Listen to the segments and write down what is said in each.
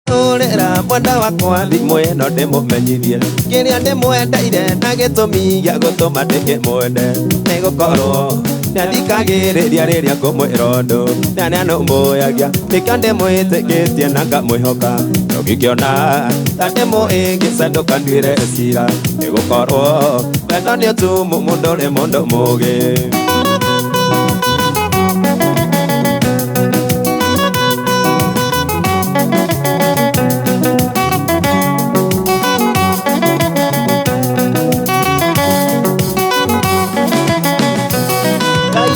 Hũrĩra mwenda wakwa thimũ ĩno ndĩmũmenyithie kĩrĩa ndĩmwendeire na gĩtũmi gĩa gũtũma ndĩkĩmwende nĩgũkorwo nĩathikagĩrĩria rĩrĩa ngũmwĩra ũndũ na nĩanũmbũyagia nĩkĩo ndĩmwĩtĩkĩtie na ngamwĩhoka ndũngĩkĩona ta ndĩmũĩngĩcandũka nduĩre cira nĩgũkorwo wendo nĩ ũtumu mũndũ ũrĩ mũndũ mũũgĩ.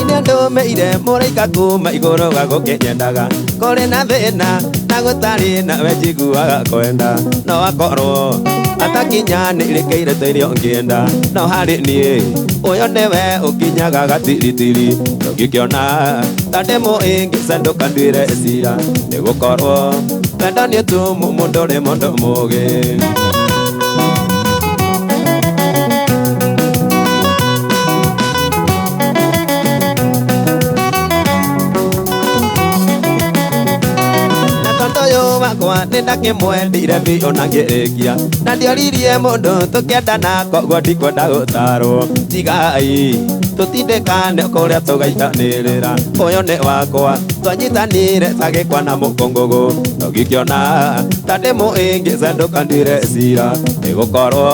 Nĩandũmĩire mũraika kuma igũrũ ga gũkĩnyendaga kũrĩ na thĩna na gũtarĩ nawe njiguaga kwenda no akorwo atakinyanĩrĩkĩire ta irio ngĩenda no harĩ niĩ ũyũ nĩwe ũkinyaga gatiritiri ndũngĩkĩona ta ndĩmũĩngĩcandũka nduĩre cira nĩgũkorwo wendo nĩ ũtumu mũndũ ũrĩ mũndũ mũũgĩ. Wakwa nĩndakĩmwendire biũ na ngĩrĩkia na ndioririe mũndũ tũkĩendana koguo ndikwenda gũtarwo tigai tũtindĩkane kũrĩa tũgaitanĩrĩra ũyũ nĩ wakwa twanyitanire ta gĩkwa na mũkũngũgũ ndũngĩkĩona ta ndĩmũĩngĩcandũka nduĩre cira nĩgũkorwo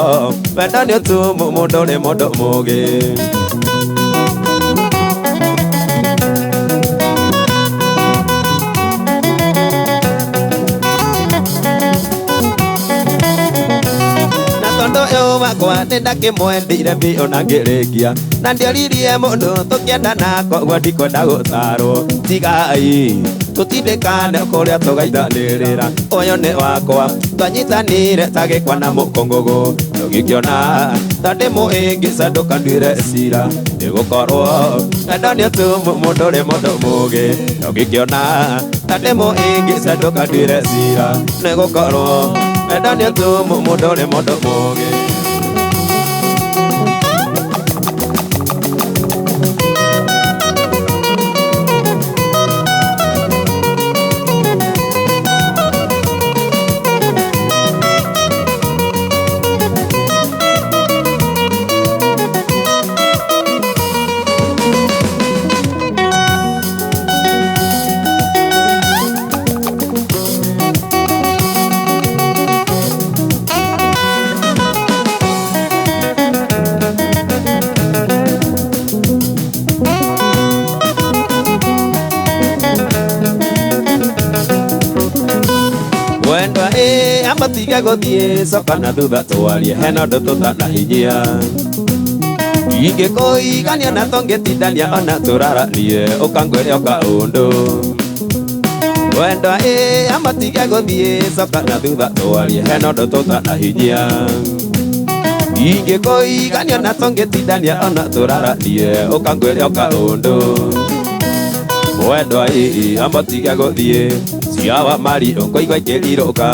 wendo nĩ ũtumu mũndũ ũrĩ mũndũ mũũgĩ. Wakwa nĩndakĩmwendire biũ na ngĩrĩkia na ndioririe mũndũ tũkĩendana koguo ndikwenda gũtarwo tigai tũtindĩkane kũrĩa tũgaitanĩrĩra ũyũ nĩ wakwa twanyitanire ta gĩkwa na mũkũngũgũ ndũngĩkĩona ta ndĩmũĩngĩcandũka nduĩre cira nĩgũkorwo wendo nĩ ũtumu mũndũ ũrĩ mũndũ mũũgĩ ndũngĩkĩona ta ndĩmũĩngĩcandũka nduĩre cira nĩgũkorwo wendo nĩ ũtumu mũndũ ũrĩ mũndũ mũũgĩ. Wendwa amatiga gũthiĩ coka na thutha twarie hena ũndũ tũtanahinyia ingĩkũigania na tũngĩtindania ona tũraranie ũkangwĩre o kaũndũ wendwa amatiga gũthiĩ coka na thutha twarie hena ũndũ tũtanahinyia ingĩkũigania na tũngĩtindania ona tũraranie ũkangwĩre o kaũndũ wendwa amatiga gũthiĩ ciawa mari ũkũigua ikĩrirũka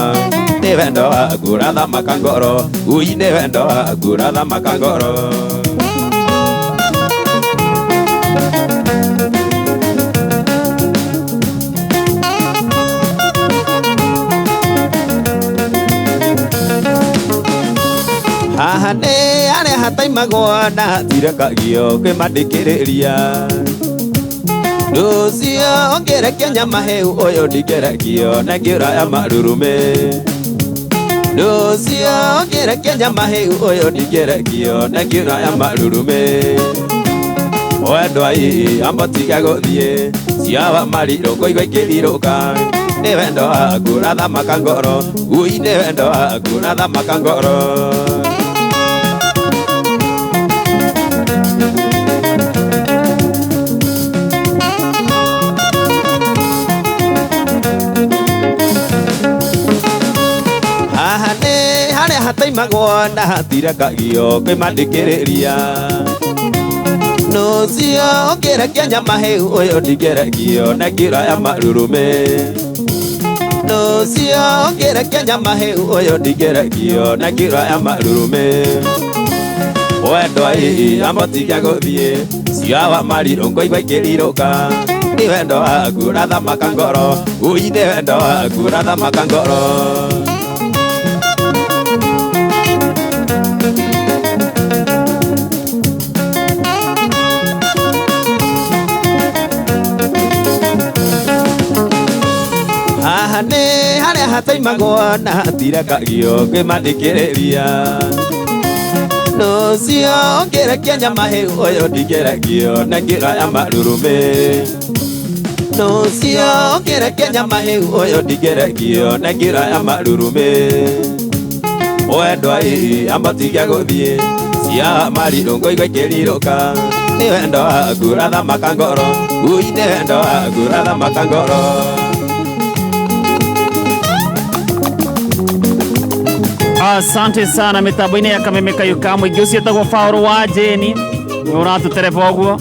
nĩ wendo waku ũrathamaka ngoro ui nĩ wendo waku ũrathamaka ngoro. Haha nĩ harĩa hataimagwo na hatirekagio kwĩmandĩkĩrĩria rũciũ ũngĩrekia nyama hĩu ũyũ ndingĩrekio na ngĩũra ya marurume rũciũ ũngĩrekia nyama hĩu ũyũ ndingĩrekio na ngĩũra ya marurume wendwa amba tiga gũthiĩ ciawa marirũ ngũigua ikĩrirũka nĩ wendo waku ũrathamaka ngoro ui nĩ wendo waku ũrathamaka ngoro. Haha nĩ harĩa hataimagwo na hatirekagio kwĩmandĩkĩrĩria rũciũ ũngĩrekia nyama hĩu ũyũ ndingĩrekio na ngĩũra ya marurume rũciũ ũngĩrekia nyama hĩu ũyũ ndingĩrekio na ngĩũra ya marurume wendwa amba tiga gũthiĩ ciawa marirũ ngũigua ikĩrirũka Nĩ wendo waku ũrathamaka ngoro, ui nĩ wendo waku ũrathamaka ngoro. Haha nĩ harĩa hataimagwo na hatirekagio ngĩmathikĩrĩria. Nũcio ũngĩrekia nyama hĩu ũyũ ndingĩrekio na ngĩra ya marurumĩ. Nũcio ũngĩrekia nyama hĩu ũyũ ndingĩrekio na ngĩra ya marurumĩ. Wendo ĩ amatigia gũthiĩ cia marirũ ngũigua ikĩrirũka. Nĩ wendo waku ũrathamaka ngoro, ui nĩ wendo waku ũrathamaka ngoro. Asante sana mitambo-inĩ ya Kameme Kayũ ka mũingĩ ũcio etagwo Paul wa Jane nĩ ũratũtereba ũguo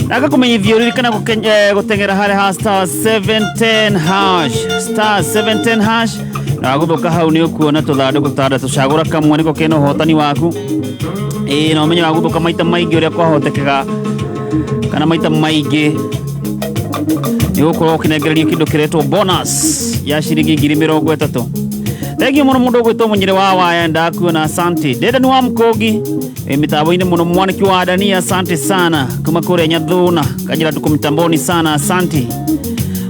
na ngakũmenyithia ũririkana gũteng'era harĩa ha star 710 hash, star 710 hash, na wagũthũka hau nĩ ũkuona tũthandũkũ tũtandatũ, cagũra kamwe nĩko kena ũhotani waku. Ĩĩ na ũmenye wagũthũka maita maingĩ ũrĩa kwahotekeka kana maita maingĩ nĩ gũkorwo ũkĩnengererio kĩndũ kĩretwo bonus ya ciringi 30,000. Thengiũ mũno mũndũ ũgwĩtwo Mũnyĩrĩ wa Waya, ndakuona, asante. Dedan wa Mkogi mitambo-inĩ mũno, mwaniki wa Dania, asante sana kuma kũrĩa Nyathuna kanjĩra tuko mitamboni sana, asante.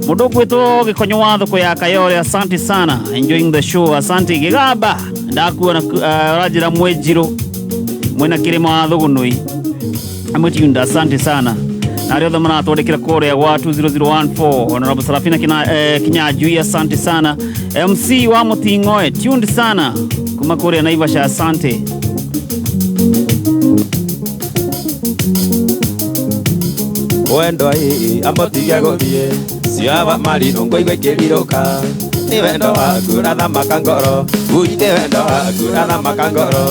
Mũndũ ũgwĩtwo Gĩkonyo wa thoko ya Kayole, asante sana, enjoying the show, asante. Gĩgamba ndakuona, ũranjĩra Mwenjirũ mwena kĩrĩma wa Thũgũnũi amwetiunda, asante sana. Na arĩa othe maratwandĩkĩra kũrĩa gwa 20014, Honorable Sarafina Kinyanjui, asante sana. MC wa Mũting'oe tuned sana kuma kũrĩa Naivasha, asante. Wendo ĩ amatigia gũthiĩ cia marirũ ngũigua ikĩrirũka. Nĩ wendo waku ũrathamaka ngoro, ui nĩ wendo waku ũrathamaka ngoro.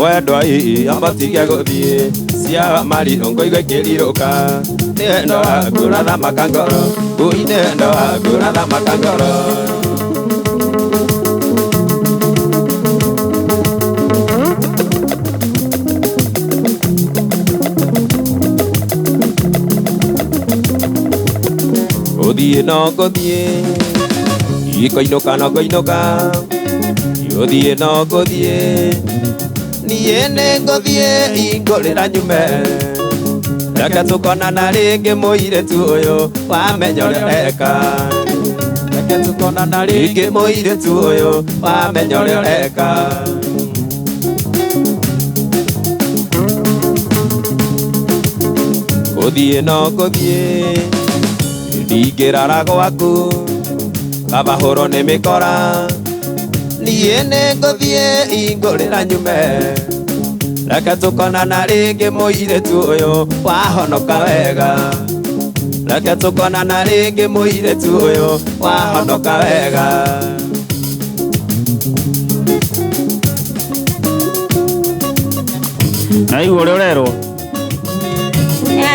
Wendo ĩ amatigia gũthiĩ cia marirũ ngũigua ikĩrirũka. Nĩ wendo waku ũrathamaka ngoro, ui nĩ wendo waku ũrathamaka ngoro. Gũthiĩ no ngũthiĩ ikoinũka no ngũinũka, gũthiĩ no ngũthiĩ niĩ nĩ ngũthiĩ ingũrĩra nyume. Reke tũkonana rĩngĩ mũirĩtu ũyũ wamenya ũrĩa ũreka. Reke tũkonana rĩngĩ mũirĩtu ũyũ wamenya ũrĩa ũreka. Gũthiĩ no ngũthiĩ ndingĩrara gwaku kaba hũrwo nĩ mĩkora. Niĩ nĩ ngũthiĩ ingũrĩra nyume. Reke tũkonana rĩngĩ mũirĩtu ũyũ wahonoka wega. Reke tũkonana rĩngĩ mũirĩtu ũyũ wahonoka wega. Na igua ũrĩa ũrerwo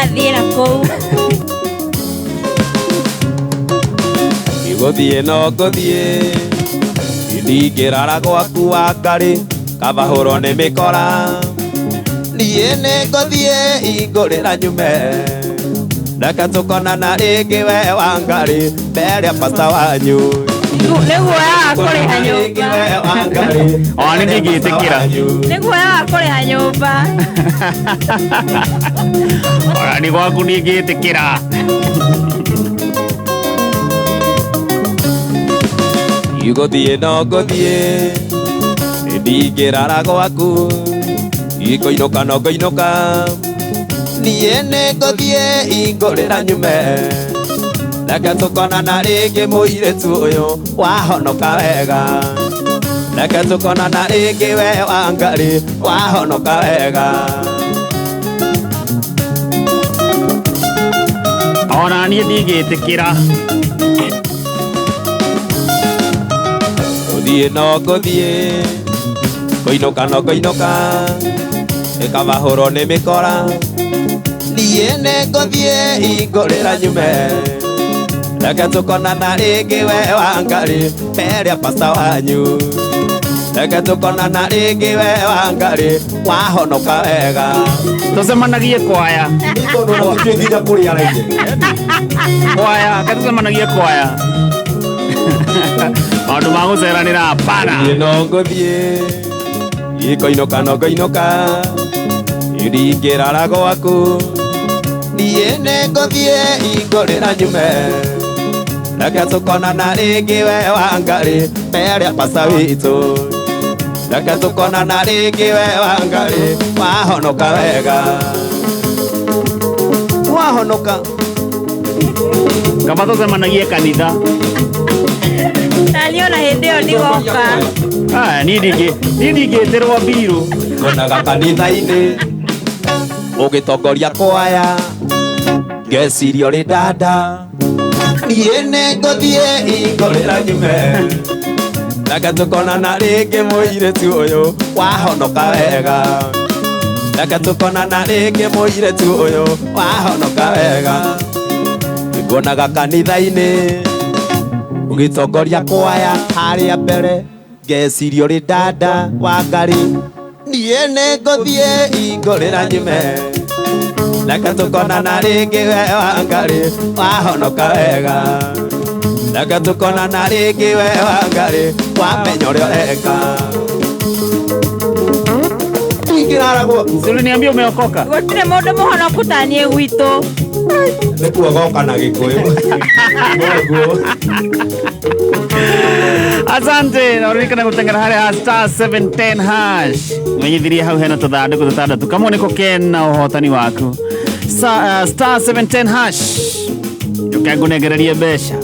Athiĩ na kũu. Gũthiĩ no ngũthiĩ ndingĩrara gwaku wa ngarĩ kaba hũrwo nĩ mĩkora. Niĩ nĩ ngũthiĩ ingũrĩra nyume. Reke tũkonana rĩngĩ we wa ngarĩ mbere ya pasta wanyu. Nĩ guoya wa kũrĩha nyũmba. Ona nĩ ndingĩtĩkĩra. Nĩ guoya wa kũrĩha nyũmba. Ona nĩ gwaku ndingĩtĩkĩra. Gũthiĩ no ngũthiĩ ndingĩrara gwaku ikoinũka no ngũinũka. Niĩ nĩ ngũthiĩ ingũrĩra nyume. Reke tũkonana rĩngĩ mũirĩtu ũyũ wahonoka wega. Reke tũkonana rĩngĩ we wa ngarĩ wahonoka wega. Ona niĩ ndingĩtĩkĩra. Gũthiĩ no ngũthiĩ kũinũka no ngũinũka ĩkaba hũrwo nĩ mĩkora. Niĩ nĩ ngũthiĩ ingũrĩra nyume. Reke tũkonana rĩngĩ we wa ngarĩ mbere ya pasta wanyu. Reke tũkonana rĩngĩ we Wangari wahonoka wega. Tũcemanagie kwaya. Tondũ na tũtiũĩ nginya kũrĩa araire. Kwaya, ke tũcemanagie kwaya. Maũndũ ma gũceranĩra hapana. Niĩ no ngũthiĩ ikoinũka no ngũinũka ndingĩrara gwaku. Niĩ nĩ ngũthiĩ ingũrĩra nyume. Reke tũkonana rĩngĩ we Wangari mbere ya pasta witũ. Reke tũkonana rĩngĩ we Wangari wahonoka wega. Wahonoka. Kaba tũcemanagie kanitha. Na niĩ ona hĩndĩ ĩyo ndigoka. Ah, niĩ ndingĩtĩrwo mbirũ. Ngonaga kanitha-inĩ ũgĩtongoria kwaya ngeciria ũrĩ dada. Niĩ nĩ ngũthiĩ ingũrĩra nyume. Reke tũkonana rĩngĩ mũirĩtu ũyũ wahonoka wega. Reke tũkonana rĩngĩ mũirĩtu ũyũ wahonoka wega. Ngonaga kanitha-inĩ ũgĩtongoria kwaya harĩa mbere ngeciria ũrĩ dada Wangari. Niĩ nĩ ngũthiĩ ingũrĩra nyume. Reke tũkonana rĩngĩ we Wangari wahonoka wega. Reke tũkonana rĩngĩ we Wangari wamenya ũrĩa ũreka. Ingĩrara gwaku. Si uliniambia umeokoka? Gũtirĩ mũndũ mũhonoku ta niĩ gwitũ. Nĩ kuogoka na Gĩkũyũ. Noguo. Asante, na uririkana gũteng'era harĩa star 710 hash. Menyithirie hau hena tũthandũkũ tũtandatũ kamwe nĩko kena ũhotani waku. Star 710 hash. Njoke ngũnengererie mbeca.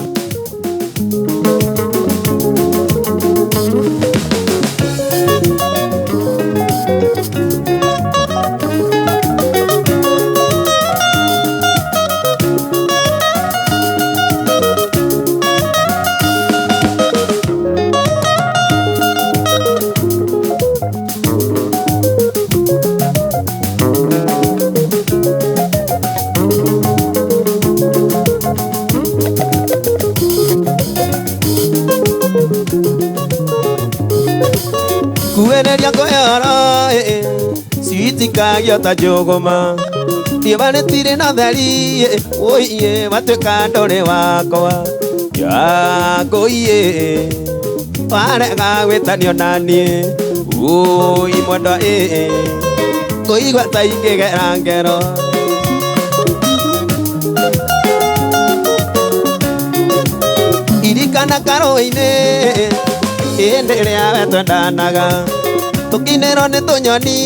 Kuereria ngoyoro ciitikagio ta njũgũma. Riũa rĩtirĩ na theri ũiye watuĩka ndũrĩ wakwa. Ngũiye warega gwĩtanio na niĩ ũi mwendwa ngũigua ta ingĩgera ngero. Irikana karũĩ-inĩ hĩndĩ ĩrĩa we twendanaga tũkinĩrwo nĩ tũnyoni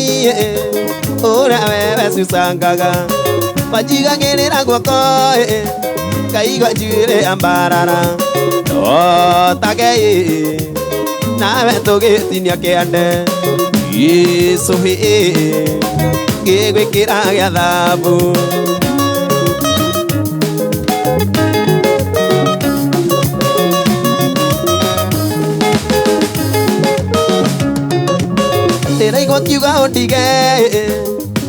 ũrĩa we wecucangaga wanjigagĩrĩra guoko ngaigua njuĩrĩ ambarara ndotage nawe tũgĩtinia kĩande gĩcũhĩ ngĩgwĩkĩra gĩa thabu. Ndĩraigua ũkiuga ũndige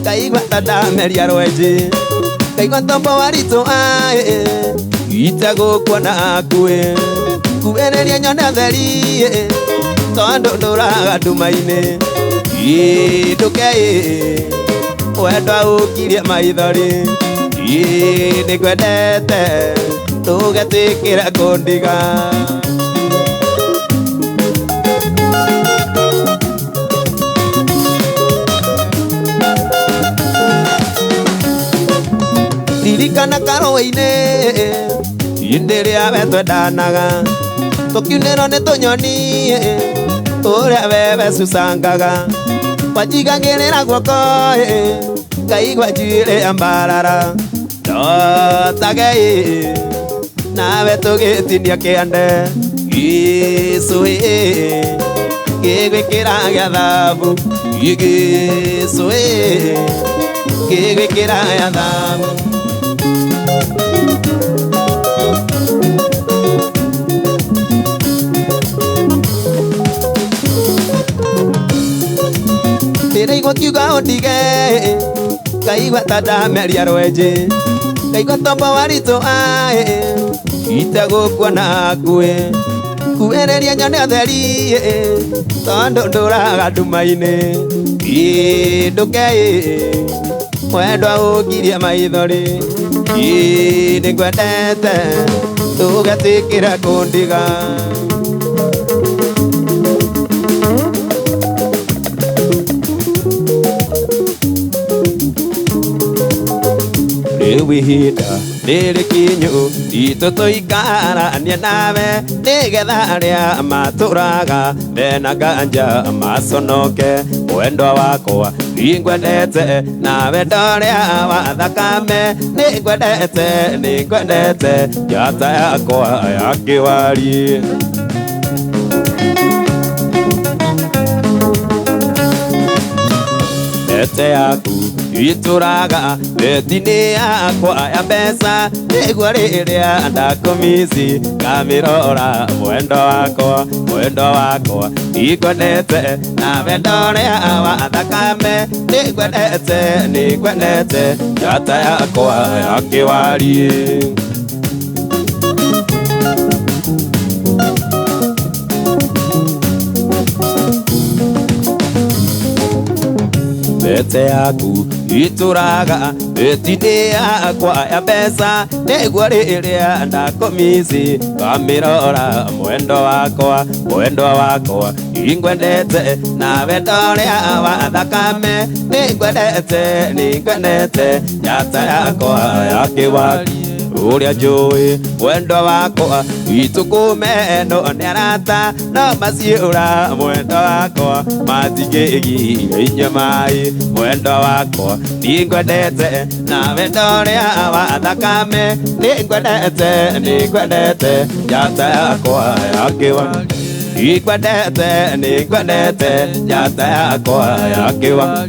ngaigua ta ndameria rwenji ngaigua tombo waritũha itegũkuona hakuhĩ kuhĩrĩria nyone theri tondũ ndũraga nduma-inĩ ndũke wendwa ũkirie maithori nĩngwendete ndũgetĩkĩre kũndiga. Ririkana karũĩ-inĩ hĩndĩ ĩrĩa we twendanaga tũkiunĩrwo nĩ tũnyoni ũrĩa we wecucangaga wanjigagĩrĩra guoko ngaigua njuĩrĩ ambarara ndotage nawe tũgĩtinia kĩande gĩcũhĩ ngĩgwĩkĩra gĩa thabu gĩcũhĩ ngĩgwĩkĩra gĩa thabu. Ndĩraigua ũkiuga ũndige ngaigua ta ndameria rwenji ngaigua tombo waritũha itegũkuona hakuhĩ Kuĩrĩria nyone ũtheri tondũ ndũraga nduma-inĩ ndũke mwendwa ũngirie maithori nĩngwendete ndũgetĩkĩra kũndiga. Rĩu ihinda nĩrĩkinyu itũ tũikaranie nawe nĩgetha arĩa matũraga mena nganja maconoke. Mwendwa wakwa nĩngwendete nawe ndorĩa wa thakame nĩngwendete nĩngwendete njata yakwa ya kĩwariĩ. Mbete yaku itũraga beti-inĩ yakwa ya mbeca nĩguo rĩrĩa ndakũmici ngamĩrora. Mwendwa wakwa mwendwa wakwa nĩngwendete nawe ndorĩa wa thakame nĩngwendete nĩngwendete njata yakwa ya kĩwariĩ. Mbete yaku itũraga beti-inĩ yakwa ya mbeca nĩguo rĩrĩa ndakũmici ngamĩrora. Mwendwa wakwa mwendwa wakwa nĩngwendete nawe ndorĩa wa thakame nĩngwendete nĩngwendete njata yakwa ya kĩwariĩ. Ũrĩa njũĩ mwendwa wakwa witũ kũmenwo nĩ arata no maciũra mwendwa wakwa matingĩgiria inyue maĩ. Mwendwa wakwa nĩngwendete nawe ndorĩa wa thakame nĩngwendete nĩngwendete njata yakwa ya kĩwariĩ. Nĩngwendete nĩngwendete njata yakwa ya kĩwariĩ.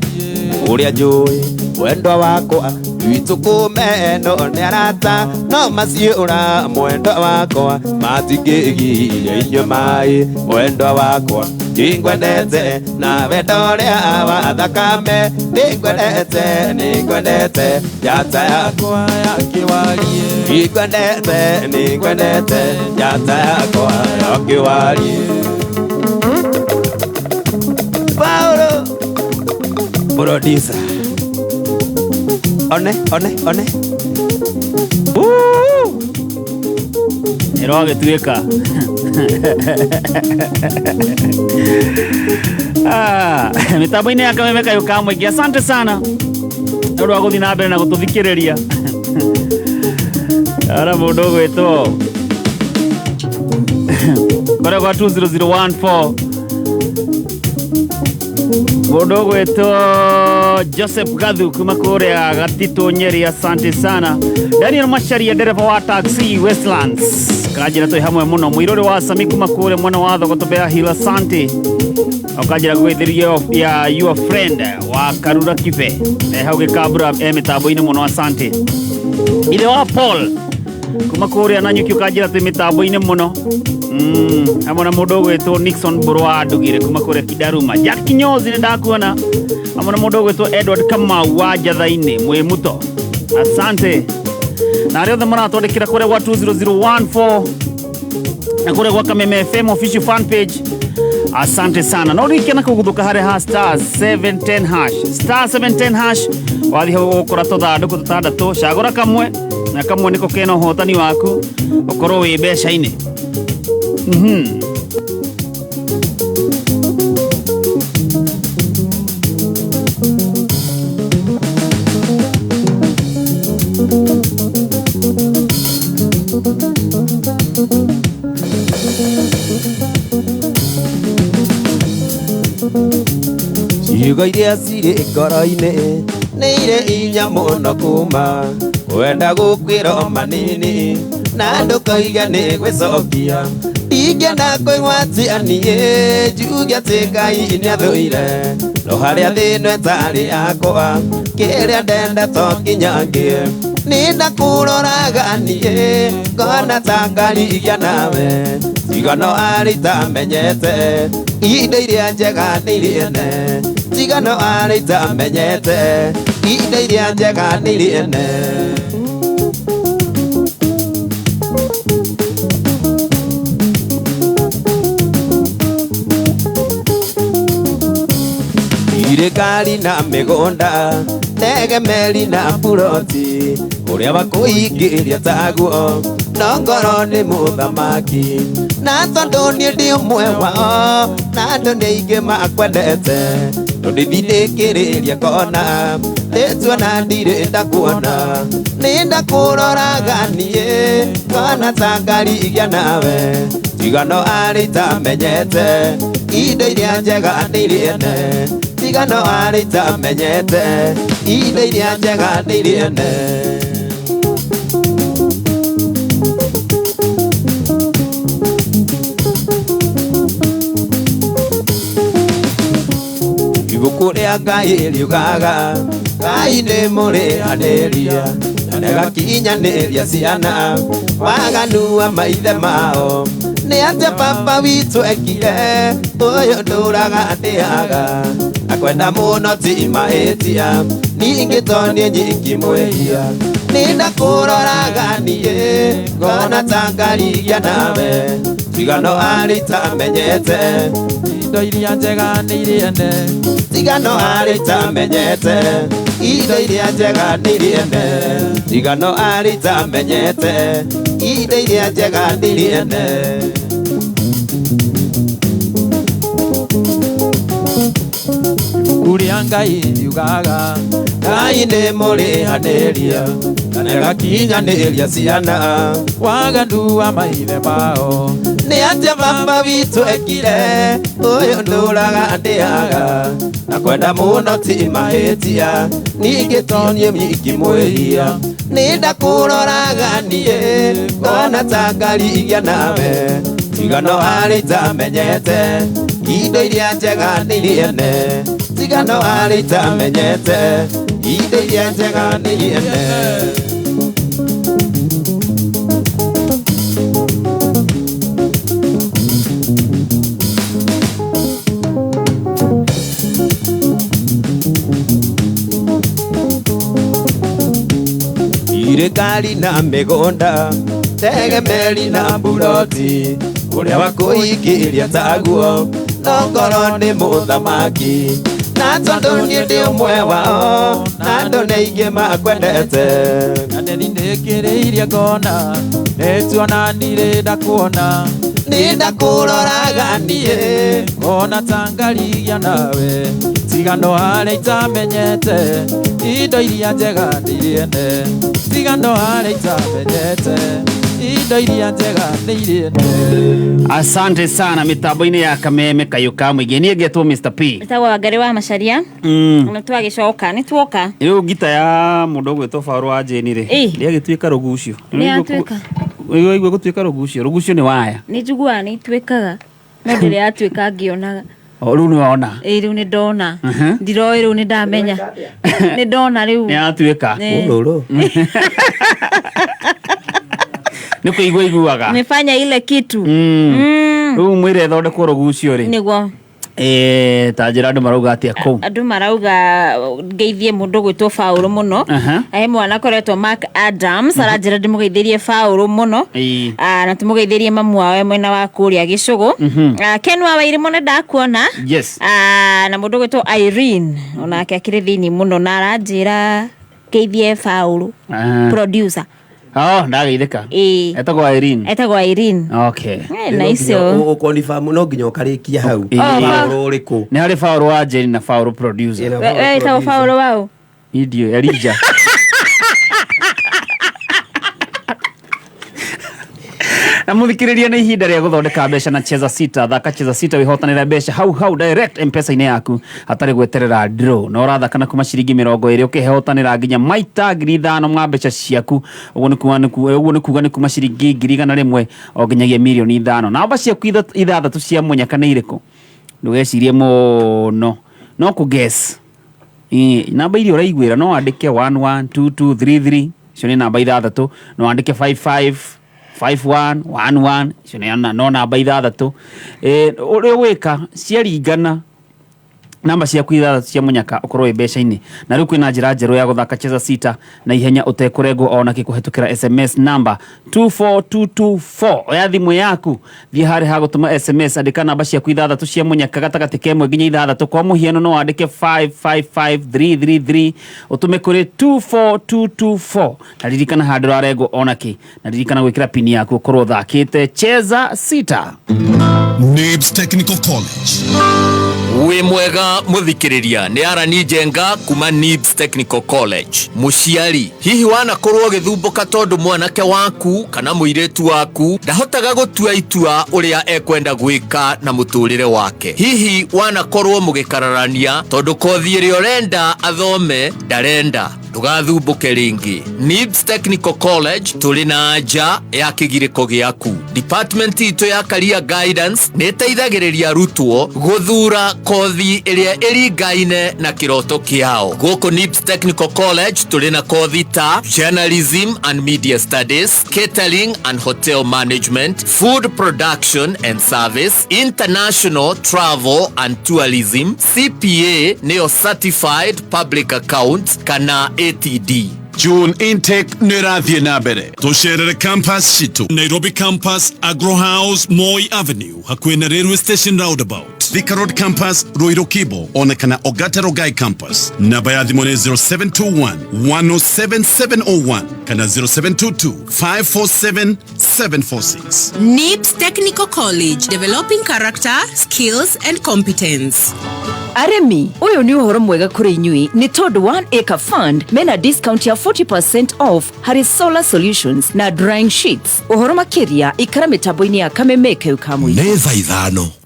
Ũrĩa njũĩ mwendwa wakwa witũ kũmenwo nĩ arata no maciũra mwendwa wakwa matingĩgiria inyue maĩ. Mwendwa wakwa nĩngwendete nawe ndorĩa wa thakame nĩngwendete nĩngwendete njata yakwa ya kĩwariĩ. Nĩngwendete nĩngwendete njata yakwa ya kĩwariĩ. Paulo producer one one one ĩrogĩtuĩka mĩtambo-inĩ ya Kameme Kayũ ka Mũingĩ. Asante sana nĩ ũndũ wa gũthiĩ na mbere na gũtũthikĩrĩria. Ara mũndũ ũgwĩtwo kũrĩa gwa 20014 mũndũ ũgwĩtwo Joseph Gathu kuma kũrĩa Gatitũ Nyeri. Asante sana. Daniel Macharia ndereba wa taxi Westlands kanjĩra twĩ hamwe mũno. Mũirũrĩ wa Sami kuma kũrĩa mwena wa Thogoto Bear Hill. Asante. Ũkanjĩra gwĩthĩrio ya your friend wa Karura Kibe hau Gĩkambura mĩtambo-inĩ mũno. Asante. Ithe wa Paul kuma kũrĩa Nanyuki ũkanjĩra twĩ mĩtambo-inĩ mũno. Hamwe na mũndũ ũgwĩtwo Nixon Mbũrũ Ndugire kuma kũrĩa Kidaruma. Jack Kinyozi nĩ ndakuona hamwe na mũndũ ũgwĩtwo Edward Kamau wa Njatha-inĩ Mwĩmuto. Asante. Na arĩa othe maratwandĩkĩra kũrĩa gwa 20014 na kũrĩa gwa Kameme FM official fan page. Asante sana. No rikena kũguthũka harĩa ha star 710 hash. Star 710 hash wathiĩ hau ũgũkora tũthandũkũ tũtandatũ cagũra kamwe na kamwe nĩko kena ũhotani waku ũkorwo wĩ mbeca-inĩ. Ciugo iria cirĩ ngoro-inĩ nĩ irĩ inya mũno kuma wenda gũkwĩra manini na ndũkoige nĩ gwĩcokia ndingĩenda kwĩgwatia niĩ njuge atĩ Ngai nĩathũire no harĩa thĩna ĩtarĩ yakwa kĩrĩa ndenda to nginya ngĩe nĩndakũroraga niĩ ngona ta ngarigia nawe tigano arĩ itamenyete indo iria njega nĩ irĩ tigano arĩ itamenyete indo iria njega nĩ irĩ ene. Irĩ ngari na mĩgũnda, ndege, meri na puroti, ũrĩa wakũingĩria taguo no ngoro nĩ mũthamaki. Na tondũ niĩ ndĩ ũmwe wao, na andũ nĩ aingĩ makwendete, ndũndĩthindĩkĩrĩria kona, ndĩtuona ndirĩ ndakuona, nĩ ndakũroraga niĩ ngona ta ngarigia nawe, tigano arĩ itamenyete indo iria njega nĩ irĩ ene, tigano arĩ itamenyete indo iria njega nĩ irĩ ene. Ibuku rĩa Ngai riugaga Ngai nĩ mũrĩhanĩria na nĩagakinyanĩria ciana waganu wa maithe mao. Nĩ atĩa baba witũ ekire ũyũ ndũraga ndĩaga akwenda mũno ti mahĩtia, ningĩ to niĩ nyiki mwĩhia. Nĩ ndakũroraga niĩ ngona ta ngarigia nawe, tigano arĩ itamenyete indo iria njega nĩ irĩ ene, tigano arĩ itamenyete indo iria njega nĩ irĩ ene, tigano arĩ itamenyete indo iria njega nĩ irĩ ene. Ibuku rĩa Ngai riugaga Ngai nĩ mũrĩhanĩria na nĩagakinyanĩria ciana waganu wa maithe mao. Nĩ atĩa baba witũ ekire ũyũ ndũraga ndĩaga na kwenda mũno ti mahĩtia, ningĩ to niĩ nyiki mwĩhia. Nĩ ndakũroraga niĩ ngona ta ngarigia nawe, tigano arĩ itamenyete indo iria njega nĩ irĩ ene, tigano arĩ itamenyete indo iria njega nĩ irĩ ene. Irĩ ngari na mĩgũnda, ndege, meri na mburoti, ũrĩa wakũingĩria taguo no ngoro nĩ mũthamaki. Na tondũ niĩ ndĩ ũmwe wao, na andũ nĩ aingĩ makwendete, na ndĩthindĩkĩrĩirie ngona nĩtuona ndirĩ ndakuona, nĩ ndakũroraga niĩ ngona ta ngarigia nawe, tigano arĩa itamenyete indo iria njega nĩ irĩ ene, tigano arĩa itamenyete indo iria njega nĩ irĩ ene. Asante sana mitambo-inĩ ya Kameme Kayũ ka Mũingĩ. Niĩ ngetwo Mr P. Ĩtagwo Wangari wa Macharia. Na twagĩcoka nĩ tuoka. Rĩu ngita ya mũndũ ũgwĩtwo Baũrũ wa Jane rĩ, Ĩ. rĩagĩtuĩka rũgucio. Nĩ yatuĩka. Nĩwaigua gũtuĩka rũgucio? Rũgucio nĩ waya. Nĩ njiguaga nĩ ituĩkaga no ndĩrĩ yatuĩka ngĩonaga. O rĩu nĩ wona. Ĩ rĩu nĩ ndona. Mhm. Ndiroĩ rĩu nĩ ndamenya. Nĩ ndona rĩu. Nĩ yatuĩka. Nĩ. Ũrũrũ. Nĩ kũigua iguaga. Nimefanya ile kitu. Rĩu mwĩre ĩthondekwo rũgucio rĩ. Nĩguo. Ta njĩra andũ marauga atĩa kũu? Andũ marauga ngeithie mũndũ gwĩtwo Faũrũ mũno. Aha. He mwana akoretwo Mark Adams aranjĩra ndĩmũgeithĩrie Faũrũ mũno. Ĩĩ. Na tũmũgeithĩrie mamu wao e mwena wa kũrĩa Gĩcũgũ. Ken wa Wairimu nĩ ndakuona. Yes. Na mũndũ gwĩtwo Irene onake akĩrĩ thĩinĩ mũno na aranjĩra ngeithie Faũrũ producer. Oh, ndageithĩka. Ĩĩ. Etagwo Irene. Etagwo Irene. Okay. Na icio Ũkonifamu no nginya ũkarĩkia hau. Ĩĩ. Paũrũ ũrĩkũ? Nĩ harĩ Baũrũ wa Jane na Baũrũ producer. Ĩna We wĩtagwo Faũrũ waũ? Niĩ ndiũĩ, Elijah. Na muthikiriria nĩ ihinda rĩa gũthondeka mbeca na Cheza Sita. Thaka Cheza Sita wĩhotanĩre mbeca hau hau direct M-Pesa-inĩ yaku hatarĩ gweterera draw. Na ũrathaka na kuma ciringi 20 ũkĩhotanĩra nginya maita 5,000 ma mbeca ciaku. Ũguo nĩ kuga ũguo nĩ kuga nĩ kuma ciringi 100,000 o nginyagia 5,000,000. Namba ciaku ithathatũ cia mũnyaka nĩ irĩkũ? Ndũgecirie mũno, no kũ guess. Namba iria ũraiguĩra no wandĩke 1 1 2 2 3 3, icio nĩ namba ithathatũ. No wandĩke 5 5 5 1 1 1, icio nĩ no namba ithathatũ. Ũrĩa ũgwĩka ciaringana Namba ciaku ithathatũ cia mũnyaka ũkorwo wĩ mbeca-inĩ. Na rĩu kwĩna njĩra njerũ ya gũthaka Cheza Sita na ihenya ũtekũrengwo ona kĩ kũhetũkĩra SMS namba 24224. Oya thimũ yaku, thiĩ harĩa ha gũtũma SMS, andĩka namba ciaku ithathatũ cia mũnyaka gatagatĩ ka ĩmwe nginya ithathatũ. Kwa mũhiano no wandĩke 555333 ũtũme kũrĩ 24224. Na ririkana handũ ũrarengwo ona kĩ, na ririkana gwĩkĩra pini yaku ũkorwo ũthakĩte Cheza Sita. NIBS Technical College. Wĩ mwega mũthikĩrĩria, nĩ Arani Njenga kuma NIBS Technical College. Mũciari, hihi wanakorwo ũgĩthumbũka tondũ mwanake waku kana mũirĩtu waku ndahotaga gũtua itua ũrĩa ekwenda gwĩka na mũtũrĩre wake? Hihi wanakorwo mũgĩkararania tondũ kothi ĩrĩa ũrenda athome ndarenda? Ndũgathumbũke rĩngĩ. NIBS Technical College tũrĩ na anja ya kĩgirĩko gĩaku. Department itũ ya Career Guidance nĩ ĩteithagĩrĩria arutwo gũthura kothi ĩrĩa ĩringaine na kĩroto kĩao. Gũkũ NIBS Technical College tũrĩ na kothi ta Journalism and Media Studies, Catering and Hotel Management, Food Production and Service, International Travel and Tourism, CPA nĩyo Certified Public Account kana ATD. June intake nĩ ĩrathiĩ na mbere. Tũcerere campus citũ Nairobi campus, Agro House, Moi Avenue, hakuhĩ na Railway Station roundabout, Thika Road campus, Ruiru Kibo, ona kana Ogata Rongai campus. Namba ya thimũ nĩ 0721 107701 kana 0722 547 746. NIBS Technical College, developing character, skills and competence. Arĩmi, ũyũ nĩ ũhoro mwega kũrĩ inyuĩ nĩ tondũ One Acre Fund mena discount ya 40% off harĩ solar solutions na drying sheets. Ũhoro makĩria ikara mĩtambo-inĩ ya Kameme kau ka mũingĩ. Nĩ thaa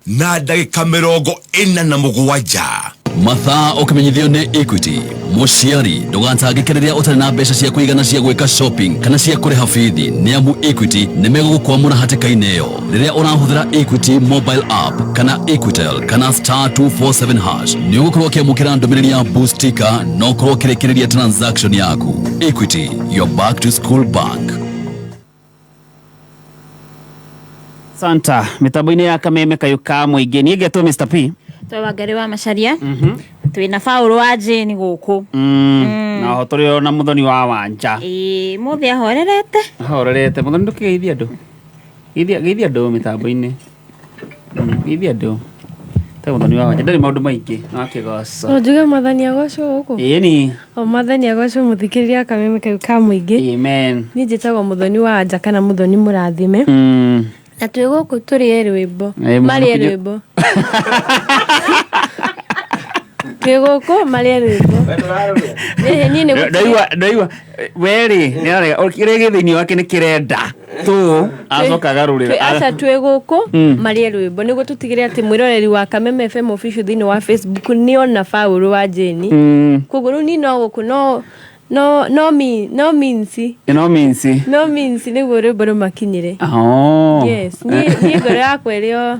5:47. Mathaa ũkĩmenyithio nĩ Equity. Mũciari, ndũgatangĩke rĩrĩa ũtarĩ na mbeca cia kũigana cia gwĩka shopping kana cia kũrĩha bithi, nĩ amu Equity nĩ megũgũkwamũra hatĩka-inĩ ĩyo. Rĩrĩa ũrahũthĩra Equity mobile app kana Equitel kana star 247 hash, nĩ ũgũkorwo ũkĩamũkĩra ndũmĩrĩri ya boostika na ũkorwo ũkĩrĩkĩrĩria transaction yaku. Equity, your back to school bank. Santa mĩtambo-inĩ ya Kameme kayũ ka mũingĩ. Niĩ ngetwo Mr P. Twĩ Wangari wa Macharia, twĩna Paũlũ wa Jane gũkũ. Na oho tũrĩ o na Mũthoni wa Wanja. Ĩĩ, mũthĩ ahorerete. Ahorerete. Mũthoni, ndũkĩgeithia andũ. Geithia andũ mĩtambo-inĩ. Geithia andũ. Ta Mũthoni wa Wanja ndarĩ maũndũ maingĩ no akĩgoca. No njuge Mwathani agocwo gũkũ. Ĩni. O Mwathani agocwo, mũthikĩrĩria Kameme kau ka mũingĩ. Amen. Niĩ njĩtagwo Mũthoni wa Anja kana Mũthoni Mũrathime. Na twĩ gũkũ tũrĩe rwĩmbo. Marĩe rwĩmbo. Twĩ gũkũ marĩe rwĩmbo. Niĩ nĩ Ndaigua werĩ nĩarega kĩrĩa gĩ thĩinĩ wake nĩ kĩrenda tu acoka agarũrĩra. Aca, twĩ gũkũ marĩe rwĩmbo nĩguo tũtigĩre atĩ mwĩroreri wa Kameme FM official thĩinĩ wa Facebook nĩona Paũlũ wa Jane. Koguo rĩu niĩ no gũkũ no no no mi no means No means. No means nĩguo rwĩmbo rũmakinyĩre. Oh. Yes, niĩ ngoro yakwa ĩrĩ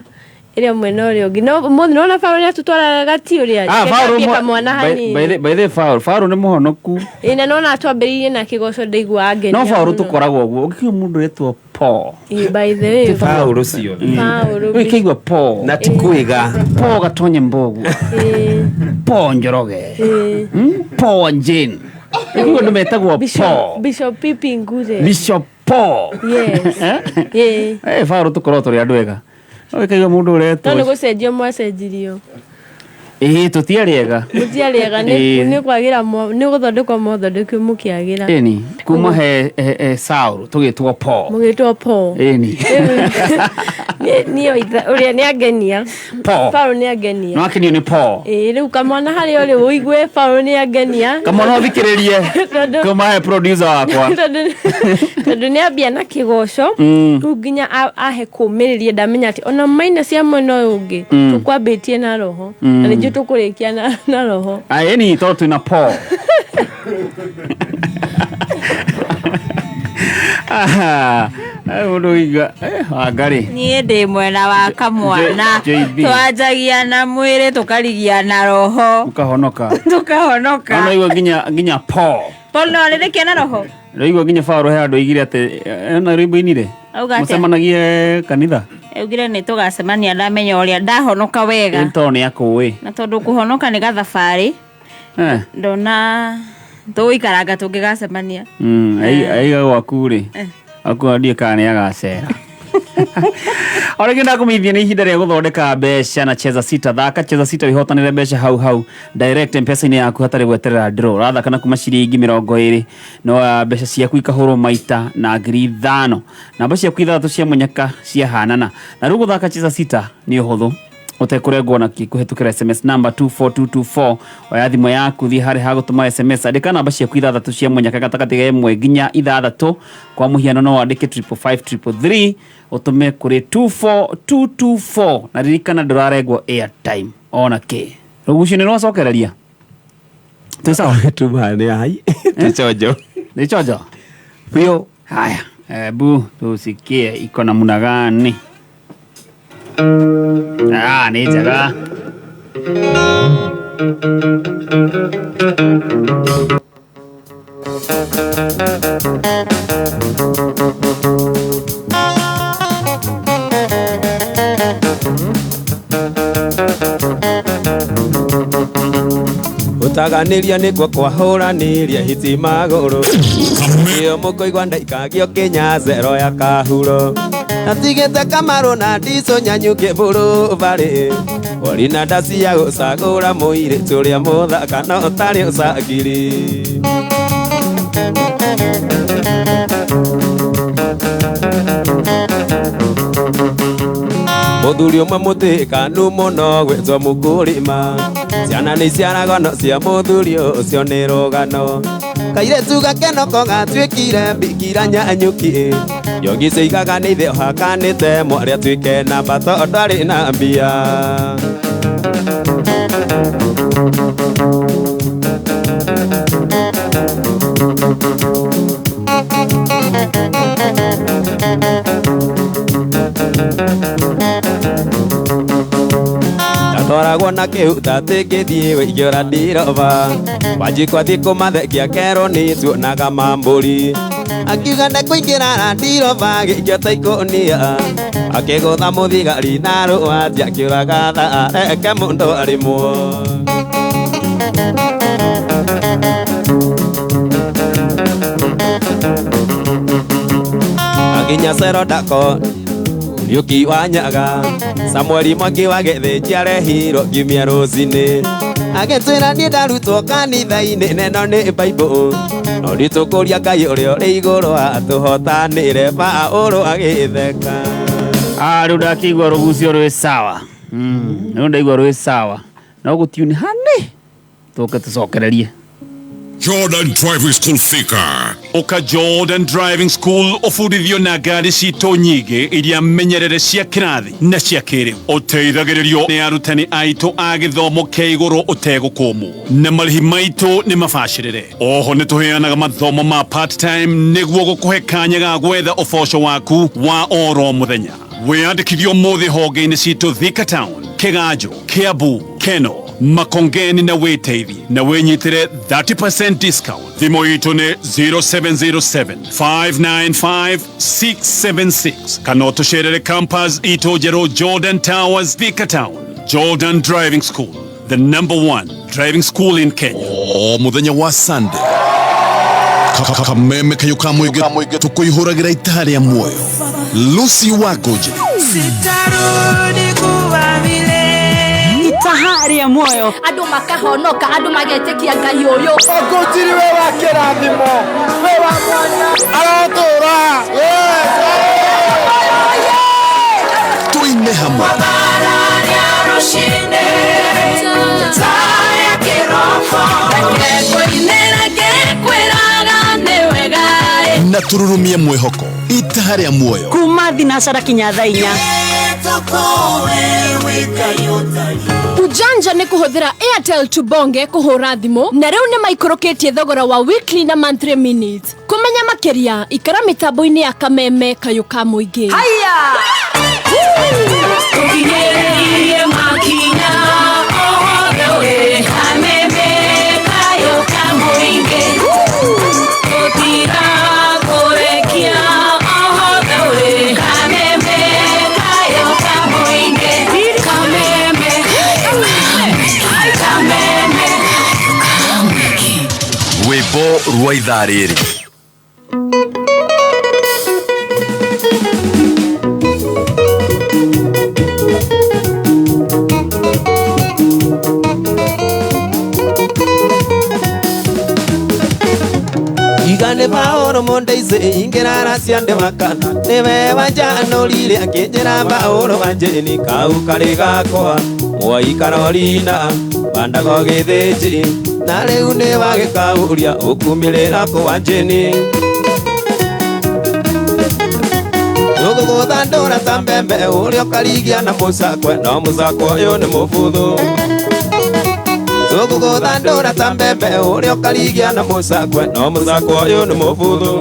o mwena ũrĩa ũngĩ, no ũmũthĩ nĩwona Paũlũ nĩatũtwaraga gati ũrĩa. Ah, Paũlũ kamwana hanini. By the Paũlũ nĩ mũhonoku. Ĩ, na nona twambĩrĩirie na kĩgoco, ndaigua angenia No Paũlũ mũno. tũkoragwo ũguo ũngĩkiuga mũndũ wetwo Paul. Ĩ, by the way, Paũlũ ciothe. Paũlũ. Ũkĩigua Paul. Na ti kwĩga. Paul Gatonye Mbogu. Paul Njoroge. Paul Jane. Ũguo andũ metagwo Paul. Bishop Pipi Ngure. Bishop Paul. Yes. Eh? Ĩ. Eh, Paũlũ tũkoragwo tũrĩ andũ ega. No ũkaigua mũndũ No ũretwo. nĩ gũcenjio mwacenjirio. Ĩĩ, tũtiarĩ ega. Mũtiarĩ ega. Ĩ. Nĩ kwagĩra, nĩ gũthondekwo mwathondekwo mũkĩagĩra. Ĩni kuma he Saul tũgĩtwo Paul. Mũgĩtwo Paul. Ĩni. Niĩ ũrĩa nĩ angenia. Paul. Paul nĩ angenia. No akenio nĩ Paul. Ĩ, rĩu kamwana harĩa ũrĩ ũigue Paul nĩ angenia. Kamwana ũthikĩrĩrie. Kuma he producer wakwa. Tondũ nĩ ambia na kĩgoco. Rĩu nginya ahe kũmĩrĩria, ndamenya atĩ ona maina cia mwena ũyũ ũngĩ tũkwambĩtie na roho na nĩnjũĩ tũkũrĩkia na roho. Ĩni, tondũ twĩna Paul. Aha, mũndũ ũigua Wangari. Niĩ ndĩ mwena wa kamwana. JB. Twanjagia na mwĩrĩ tũkarigia na roho. Ũkahonoka. Tũkahonoka. No igua nginya Paul. Paul no arĩrĩkia na roho. Ndaigua nginya Paul he andũ aigire atĩ ena rwĩmbo inire. Auga atĩa? Mũcemanagie kanitha. Augire nĩ tũgacemania ndamenya ũrĩa ndahonoka wega. Ĩĩ nĩ akũĩ. Na tondũ kũhonoka nĩ gathabarĩ. Eh. Ndona tũgũikaranga tũngĩgacemania. Aiga gwaku rĩ. Aku ndiĩ kana nĩ agacera. O rĩngĩ ndakũmenyithia nĩ ihinda rĩa gũthondeka mbeca na Cheza Sita. Thaka Cheza Sita wĩhotanĩre mbeca hau hau direct mpesa-inĩ yaku hatarĩ gweterera draw. Ũrathaka na kuma ciringi 20 no mbeca ciaku ikahũrwo maita na 5,000. Namba ciaku ithathatũ cia mũnyaka ciahanana. Na rĩu gũthaka Cheza Sita nĩ ũhũthũ ũtekũrengwo na kũhĩtũkĩra SMS number 24224. Oya thimũ yaku thiĩ harĩa ha gũtũma SMS, andĩka namba ciaku ithathatũ cia mũnyaka gatagatĩ ga 1 nginya 6. Kwa mũhiano no wandĩke 555 333 ũtũme kũrĩ 24224 na ririkana ndũrarengwo airtime ona kĩ. Rũgucio nĩ rwacokereria. Twĩ sawa? Tuma nĩ ai. Nĩ chonjo. Nĩ chonjo? Biũ. Haya, ebu tusikie iko namna gani. Ah, nĩ njega. Gũtaganĩria nĩkuo kwahũranĩria hiti magũrũ. Ĩyo mũkũigua ndaikagio kinya zero ya kahuro. Natigĩte kamarũ na ndicũ nyanyuke mbũrũ barĩ. Ori na ndacia gũcagũra mũirĩtu ũrĩa mũthaka no ũtarĩ ũcangiri. Mũthuri ũmwe mũtĩkanu mũno gwĩtwo mũkũrĩma. Ciana nĩ iciaragwo no cia mũthuri ũcio nĩ rũgano. Kairĩtu gakenoko gatuĩkire mbikira nyanyũki. Njogi ciaigaga nĩ ithe ũhakanĩte mwarĩ atuĩke namba tondũ arĩ na mbia. Ndatwaragwo na kĩhuta ngĩthiĩ wĩingĩra ndirova. Wanjikwa thiĩ kũmathekia kerwo nĩ tuonaga mambũri. Akiuga ndekũingĩra ndirova gĩikio ta ikũnia. Akĩgũtha mũthigari na rũanji akĩũraga thaa reke mũndũ arĩmwo. Akinya cero ndako Yuki wa Nyaga Samueli Mwangi wa Gĩthĩnji arehirwo ngiumia rũcinĩ. Agĩtwĩra niĩ ndarutwo kanitha-inĩ neno nĩ Bible. No nditũkũria Ngai ũrĩa ũrĩ igũrũ atũhotanĩre Paũlũ agĩtheka. Ah, rĩu ndakĩigua rũgucio rwĩ sawa. Rĩu ndaigua rwĩ sawa. No gũtiuni hani tũke tũcokererie. Jordan Driving School Thika. Oka Jordan Driving School ũbundithio na ngari citũ nyingĩ iria menyerere cia kĩrathi na cia kĩrĩu. Ũteithagĩrĩrio nĩ arutani aitũ a gĩthomo kĩa igũrũ ũtegũkũmwo. Na marĩhi maitũ nĩ mabacĩrĩre. Oho nĩ tũheanaga mathomo ma part time nĩguo gũkũhe kanya ga gwetha ũboco waku wa oro mũthenya. Wĩyandĩkithio ũmũthĩ honge-inĩ citũ Thika Town, Kĩganjo, Kiambu, Keno, Makongeni na wĩteithie na wĩnyitĩre 30% discount. Thimũ itũ nĩ 0707 595 676 kana ũtũcerere campus itũ njerũ Jordan Towers, Thika Town. Jordan Driving School, the number one driving school in Kenya. O mũthenya wa Sunday Kameme kayo ka mũingĩ tũkũihũragĩra itaha rĩa muoyo. Lucy Wangũnjĩ. Sitarudi kuwa vile. Itaha rĩa muoyo. Andũ makahonoka, andũ magetĩkia Ngai ũyũ. Ũkũnjiri we wa kĩrathimo, we wa mwanya, arotũra. Tuine hamwe. Na tururumie mwĩhoko itaha rĩa muoyo. Kuma thinacara kinya thaa inya. Ujanja nĩ kũhũthĩra Airtel Tubonge kũhũra thimũ na rĩu nĩ maikũrũkĩtie thogora wa weekly na monthly minutes. Kũmenya makĩria ikara mĩtambo-inĩ ya Kameme kayũ ka mũingĩ. Haya! Tũkinyĩrĩrie makinya othe wĩ Kameme kayũ ka mũingĩ. Tũtirakũrekia othe wĩ Kameme kayũ Rwa ithaa rĩrĩ. Iga nĩ Paũlũ mũndeici ingĩrara cia ndĩmakana nĩwe wanjanũrire akĩnjĩra Paũlũ wanjĩni kau karĩ gakwa Mwai Karolina bandago gĩthĩnji na rĩu nĩ wagĩkaũria ũkumĩrĩra kũ wanjĩni Tũgũgũthandũra ta mbembe ũrĩa ũkarigia na mũcakwe no mũcakwe ũyũ nĩ mũbuthu Tũgũgũthandũra ta mbembe ũrĩa ũkarigia na mũcakwe no mũcakwe ũyũ nĩ mũbuthu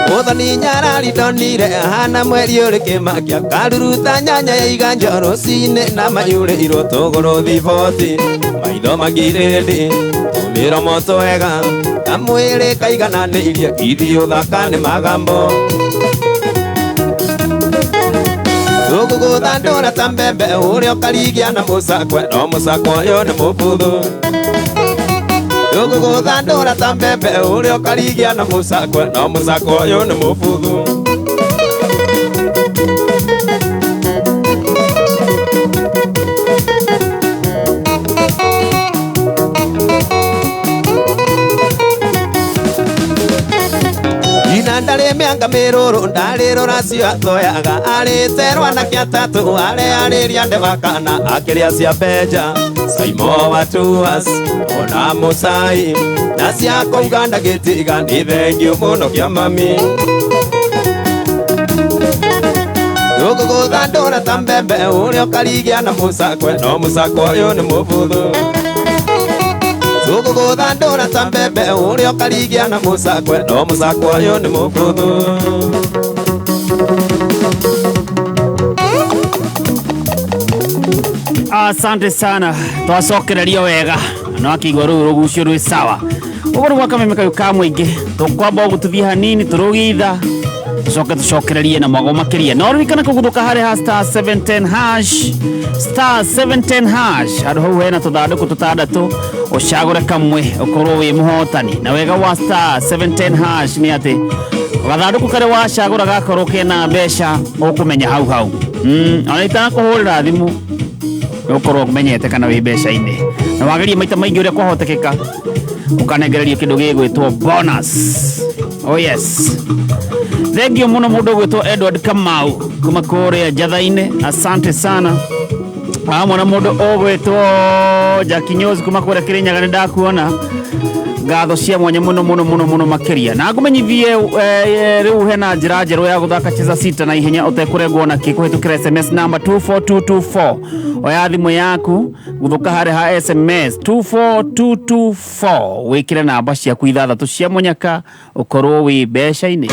Mũthoni nyarari ndonire ahana mweri ũrĩ kĩmakia karuruta nyanya ya iganjo rũcinĩ na mayũrĩirwo tũgũrũ thiboti maitho makirĩndĩ tũmĩromo twega kamwĩrĩ kaigananĩirie ithiĩ ũthaka nĩ magambo Tũgũgũthandũra ta mbembe ũrĩa ũkarigia na mũcakwe no mũcakwe ũyũ nĩ mũbuthu Tũgũgũthandũra ta mbembe ũrĩa ũkarigia na mũcakwe no mũcakwe ũyũ nĩ mũbuthu Ina ndarĩ mĩanga mĩrũrũ ndarĩ rũracio athoyaga arĩte rwanake atatũ arĩa arĩria ndewakana akĩrĩa cia Benja Saimo wa Tuas ona Mũcai na cia kũu ndagĩtiga nĩ thengiũ mũno kĩa mami Tũgũgũthandũra ta mbembe ũrĩa ũkarigia na mũcakwe no mũcakwe ũyũ nĩ mũbuthu Tũgũgũthandũra ta mbembe ũrĩa ũkarigia na mũcakwe no mũcakwe ũyũ nĩ mũbuthu Asante sana twacokererio wega no akĩigua rũu rũgucio rwĩ sawa ũguo nĩguo Kameme kayũ ka mũingĩ tũkwamba ũguo tũthiĩ hanini tũrũgitha tũcoke tũcokererie na mwago makĩria no ririkana kũguthũka harĩ ha star 710 hash star 710 hash handũ hau hena tũthandũkũ tũtandatũ ũcagũre kamwe ũkorwo wĩ mũhotani na wega wa star 710 hash nĩ atĩ gathandũkũ karĩa wacagũra gakorwo kena mbeca ũkũmenya hau hau ona itanakũhũrĩra thimũ ukorwo umenyete kana wi mbeca-inĩ na wagerie maita maingĩ ũrĩa kwahotekeka ũkanengererio kĩndũ gĩgwĩtwo bonus. Oh yes, thengiũ mũno mũndũ ũgwĩtwo Edward Kamau kuma kũrĩa Njatha-inĩ, asante sana. Hamwe na mũndũ ũgwĩtwo Jackie News kuma kũrĩa Kĩrĩnyaga, nĩ ndakuona ngatho cia mwanya mũno mũno mũno mũno makĩria na ngũmenyithie rĩu hena njĩra njerũ ya gũthaka cheza sita na ihenya ũtekũrengwo na kĩ kũhĩtũkĩra SMS namba 24224 oya thimũ yaku gũthũka harĩ ha SMS 24224 wĩkĩre namba ciaku ithathatũ cia mũnyaka ũkorwo wĩ mbeca-inĩ.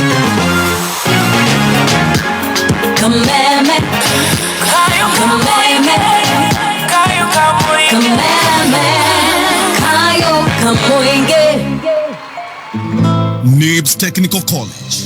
Kameme, kameme, kameme, kayo kamoinge. NIBS Technical College.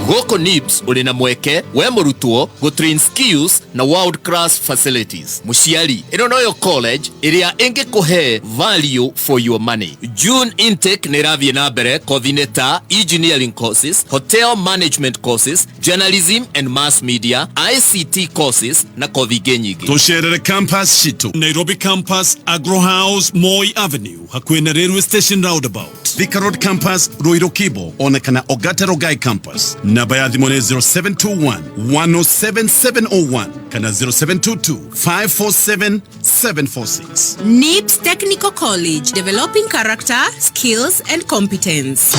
Gũkũ NIBS ũrĩ na mweke we mũrutwo gũtrain skills na world class facilities. Mũciari, ĩno noyo college ĩrĩa ĩngĩkũhe value for your money. June intake nĩ ĩrathiĩ na mbere kothi-inĩ ta engineering courses, hotel management courses, journalism and mass media, ICT courses na kothi ingĩ nyingĩ. Tũcerere campus citũ Nairobi campus, Agro House, Moi Avenue hakuhĩ na railway station roundabout, Thika Road campus, Ruiru Kibo ona kana Ogata Rogai campus. Namba ya thimũ nĩ 0721 107 701 kana 0722 547 746. NIBS Technical College, developing character, skills and competence.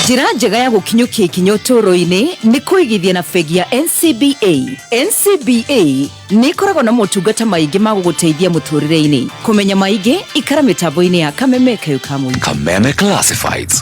Njĩra njega ya gũkinyũkia ikinya ũtũũro-inĩ nĩ kũigithia na bengi ya NCBA. NCBA nĩ ĩkoragwo na motungata maingĩ ma gũgũteithia mũtũũrĩre-inĩ. Kũmenya maingĩ ikara mĩtambo-inĩ ya Kameme Kayũ ka Mũingĩ. Kameme Classifieds.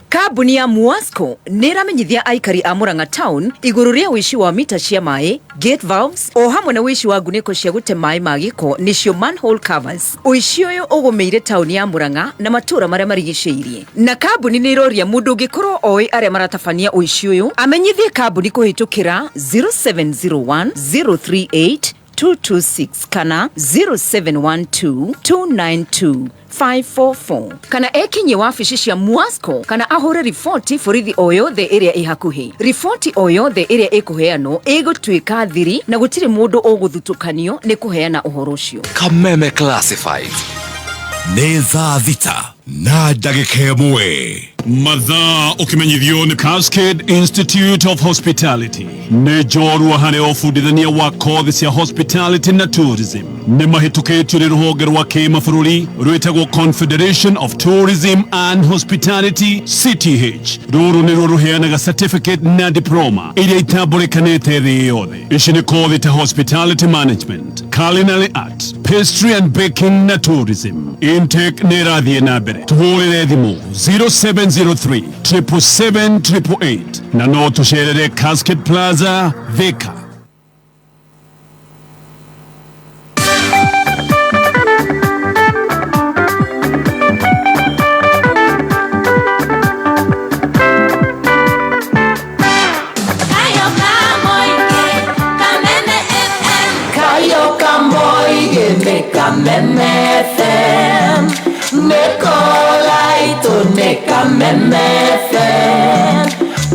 Ka Kambuni ya Muasco nĩ ĩramenyithia aikari a Murang'a town igũrũ rĩa ũici wa mita cia maĩ, gate valves o hamwe na ũici wa ngunĩko cia gũte maĩ ma gĩko nĩcio manhole covers. Ũici ũyũ ũgũmĩire taũni ya Murang'a na matũũra marĩa marigicĩirie, na kambuni nĩ ĩroria mũndũ ũngĩkorwo oĩ arĩa maratabania ũici ũyũ amenyithie kambuni kũhĩtũkĩra 0701 038 226 kana 0712 292 544 kana ekinyie wabici cia Muasco kana ahũre riboti borithi o yothe ĩrĩa ĩ hakuhĩ. Riboti o yothe ĩrĩa ĩkũheanwo ĩgũtuĩka thiri na gũtirĩ mũndũ ũgũthutũkanio nĩ kũheana ũhoro ũcio. Kameme Classifieds. Nĩ thaa 6 na ndagĩka 1. Mathaa ũkĩmenyithio nĩ Cascade Institute of Hospitality, nĩ njorua harĩ ũbundithania wa kothi cia hospitality na tourism. Nĩ mahĩtũkĩtio nĩ rũhonge rwa kĩmabũrũri rwĩtagwo Confederation of Tourism and Hospitality, CTH. Rũrũ nĩruo rũheanaga certificate na diploma iria itambũrĩkanĩte thĩ yothe. Ici nĩ kothi ta hospitality management, culinary art, pastry and baking na tourism. Intake nĩ ĩrathiĩ na mbere. Tũhũrĩre thimũ 0703 777 888 na no tũcerere Cascade Plaza, Thika. Kayo Kamoige, Kameme FM. Kayo Kamoige nĩ Kameme FM. Nĩ kolaitũ nĩ Kameme FM.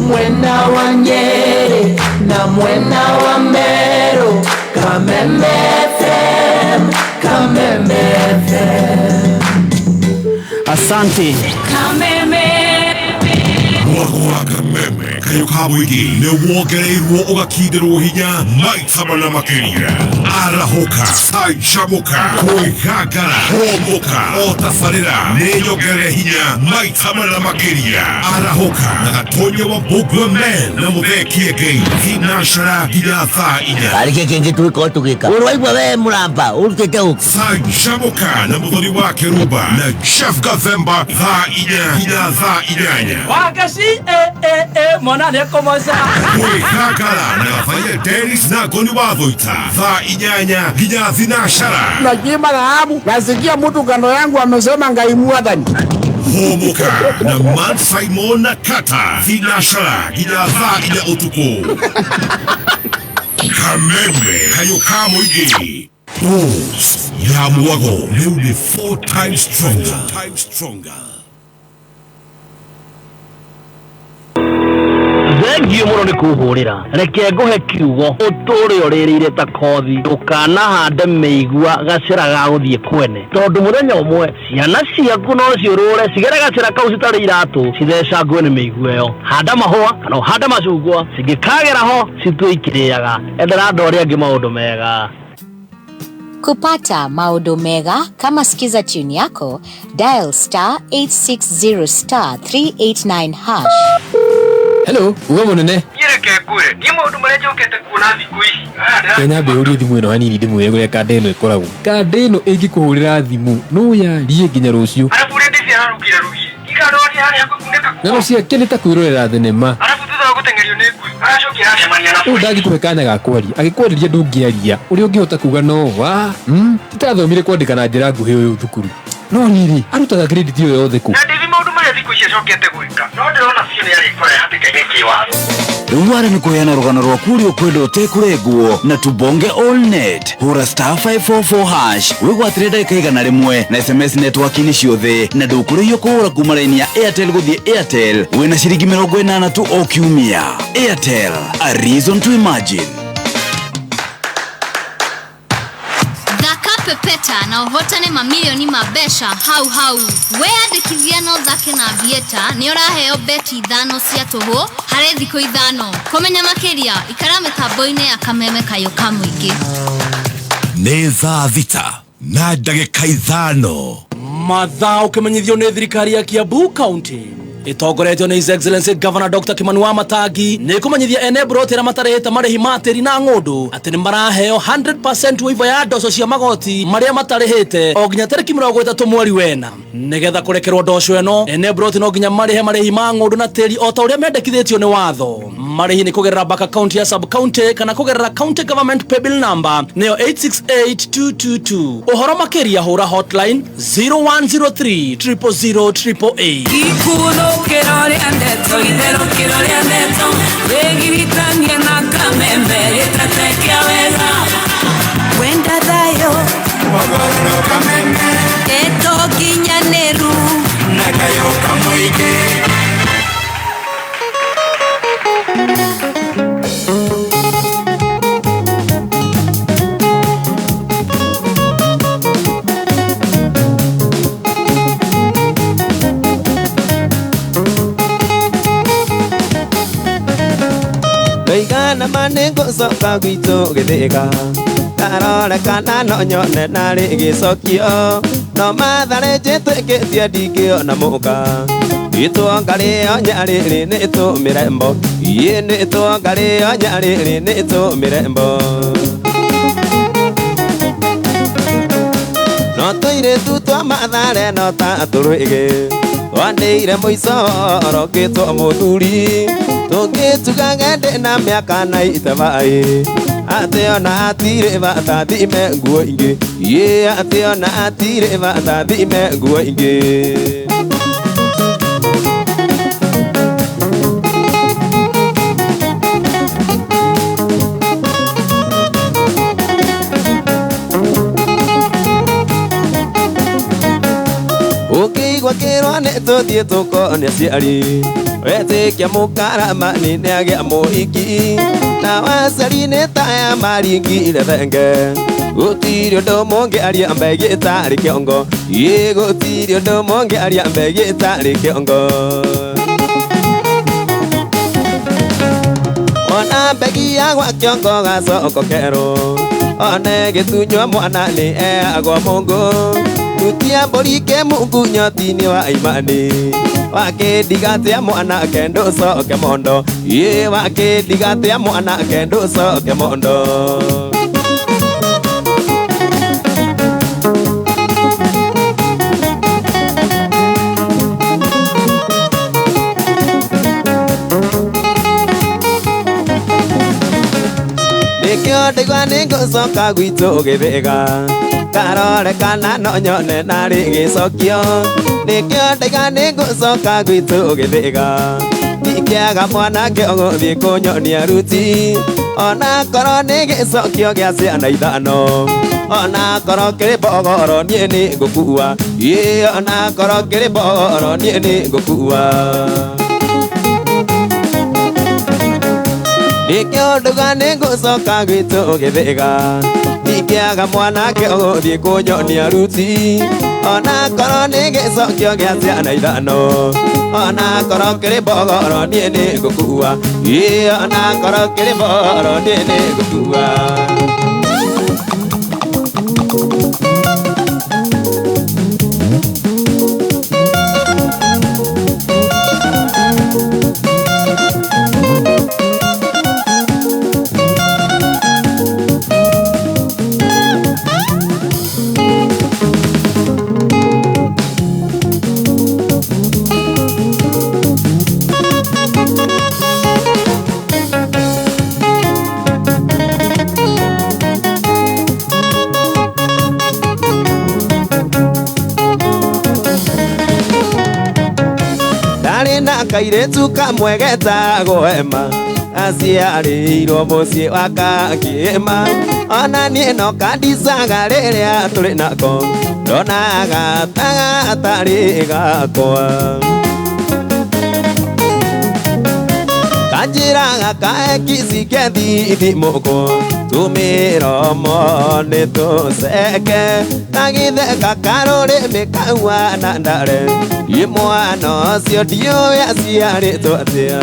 Mwena wa Nyeri na mwena wa Meru. Kameme FM, Kameme FM. Asante. Kameme. Mwako wa Kameme kayo ka mũingĩ nĩ wongereirwo ũgakindĩrwo hinya maita mana makĩria. Arahũka, canjamũka, kwĩgangara, hũmũka, o tabarĩra nĩ nyongerere hinya maita mana makĩria. Arahũka na Gatonya wa Bugwa Men na Mũthee Kĩengei thinacara nginya thaa 4. Harĩ kĩ kĩngĩ tũgĩkorwo tũgĩka ũrwaigua we mũramba ũrutĩte ũkũ. Canjamũka na Mũthoni wa Kĩrumba na Jeff Gathemba thaa 4 nginya thaa 8. Wagaci e e e mwana nĩ ekũmoca. Kwĩgangara na Gabaia Dennis na Ngoni wa Thũita thaa 8 nginya thinacara. Nachimba dhahabu, nasikia mtu kando yangu amesema Ngai mwathani. Hũmũka na Man Simon na Kata thinacara nginya thaa 4 ũtukũ. Kameme kayo ka mũingĩ. Boost ya mwago rĩu nĩ 4 times stronger. Thengio mũno nĩ kũhũrĩra. Reke ngũhe kiugo ũtũre ũrĩrĩire ta kothi, ndũkanahande mĩigua gacĩra ga gũthiĩ kwene, tondũ mũthenya ũmwe ciana ciaku no ciũrũre cigere gacĩra kau citarĩ iratũ, cithecangwo nĩ mĩigua ĩyo. Handa mahũa kana ũhande macungwa, cingĩkagera ho citue ikĩrĩaga. Endera andũ arĩa angĩ maũndũ mega. Kupata maodo mega kama Skiza tune yako, dial star 860 star 389 hash. Hello, uga munene. Nyereke ngwire, niĩ maũndũ marĩa njokete kuona thikũ ici. Kenya mbĩũrie thimũ ĩno hanini ndĩmwĩre ũrĩa kanda ĩno ĩkoragwo. Kanda ĩno ĩngĩkũhũrĩra thimũ no yarie nginya rũciũ. Arabu ũrĩa ndĩci ararugire rũgiĩ. Ikandoria harĩa ngũkunĩka kuo. Ng'ano ciake nĩ ta kwĩrorera thenema. Arabu thutha wa gũteng'erio nĩ ngui, aracokire acemania na Ũyũ ndangĩkũhe kanya ga kwaria, agĩkwarĩria ndũngĩaria. Ũrĩa ũngĩhota kuga no wa, titathomire kwandĩka na njĩra nguhĩ ũyũ thukuru. No rĩrĩ, arutaga credit ĩyo yothe kũ? Na ndĩthi maũndũ marĩa thikũ ici acokete gwĩka. No ndĩrona biũ nĩ arĩkora hatĩka-inĩ kĩwatho. Rĩu ware nĩ kũheana rũgano rwaku ũrĩa ũkwenda ũtekũrengwo na Tubonge All Net. Hũra star 544 hash wĩgwatĩre ndagĩka 100 na SMS network-inĩ ciothe na ndũkũrĩhio kũhũra kuma raini ya Airtel gũthiĩ Airtel wĩna ciringi 80 tu o kiumia. Airtel, a reason to imagine. Thaka pepeta na ũhotane mamirioni ma mbeca hau hau. Weyandĩkithia na ũthake na Aviator nĩ ũraheo beti 5 cia tũhũ harĩ thikũ 5. Kũmenya makĩria ikara mĩtambo-inĩ ya Kameme Kayũ ka Mũingĩ. Nĩ thaa 6 na ndagĩka 5. Mathaa ũkĩmenyithio nĩ thirikari ya Kiambu County. Ĩtongoretio nĩ His Excellency Governor Dr. Kimani Wamatangi nĩ kũmenyithia ene mburoti arĩa matarĩhĩte marĩhi ma tĩri na ng'ũndũ atĩ nĩ maraheo 100% waiver ya ndoco cia magoti marĩa matarĩhĩte o nginya tarĩki 30 mweri wena. Nĩgetha kũrekerwo ndoco ĩno, ene mburoti no nginya marĩhe marĩhi ma ng'ũndũ na tĩri o ta ũrĩa mendekithĩtio nĩ watho. Marĩhi nĩ kũgerera bank account ya sub county kana kũgerera county government paybill number nĩyo 868222. Ũhoro makĩria hũra hotline 0103 000 888. Ikuthũkĩro rĩa ndeto itherũkĩro rĩa ndeto wĩgiritanie na kameme gĩtete kĩa wega wenda thayũ ndeto nginyanĩru na kayũ kamũingĩ. Ndoigana ma nĩngũcoka gwitũ gĩthĩga ndarore kana no nyone narĩ gĩcokio no Mathare njĩtĩkĩtie ndingĩona mũka itwongarĩo nyarĩrĩ nĩ tũmĩrembo iĩ nĩ twongarĩo nyarĩrĩ nĩ tũmĩrembo no tũirĩtu twa Mathare no ta tũrwĩgĩ twanĩire mũico orokĩtwo mũthuri tũngĩtuga ndĩ na mĩaka na itabai atĩ ona hatirĩ bata thime nguo ingĩ iĩ atĩ ona hatirĩ bata thime nguo ingĩ. Ũkĩigua kĩrwa nĩ tũthiĩ tũkone aciari wetĩkia mũkaramani nĩagĩa mũhiki na wacari nĩ taya maringire thenge gũtirĩ ũndũ mũngĩaria mbegi ĩtarĩ kĩongo ĩ gũtirĩ ũndũ mũngĩaria mbegi ĩtarĩ kĩongo. Ona mbegi ya gwa kĩongo gacoko kerũ one gĩtunywo mwana nĩ eagwo mũngũ rutia mbũri kĩmungu nyoti-inĩ wa imani wakĩndigatia mwanake ndũcoke mondo ĩ wakĩndigatia mwanake ndũcoke mondo. Nĩkĩo ndaigua nĩngũcoka gwitũ gĩthĩga ngarore kana no nyone narĩ gĩcokio nĩkĩo ndaiga nĩngũcoka gwitũ gĩthĩga ndingĩaga mwanake ũgũthiĩ kũnyonia ruti ona korwo nĩ gĩcokio gĩa ciana ithano ona korwo kĩrĩ mbogoro niĩ nĩngũkua ĩ ona korwo kĩrĩ mbogoro niĩ nĩngũkua. Nĩkĩo ndauga nĩngũcoka gwitũ gĩthĩga ndingĩaga mwanake ũgũthiĩ kũnyonia ruti ona korwo nĩ gĩcokio gĩa ciana ithano ona korwo kĩrĩ mbogoro niĩ nĩngũkua ĩ ona korwo kĩrĩ mbogoro niĩ nĩngũkua. Kairĩtu kamwe getagwo Emma aciarĩirwo mũciĩ wa Kakĩma ona niĩ no kandicaga rĩrĩa tũrĩ nako ndonaga ta gatarĩ gakwa kanjĩraga kaekici kethithimũkwo tũmĩromo nĩ tũceke kagĩtheka karũrĩmĩ kauana ndare ĩ mwana ũcio ndiũĩ aciarĩtwo atĩa.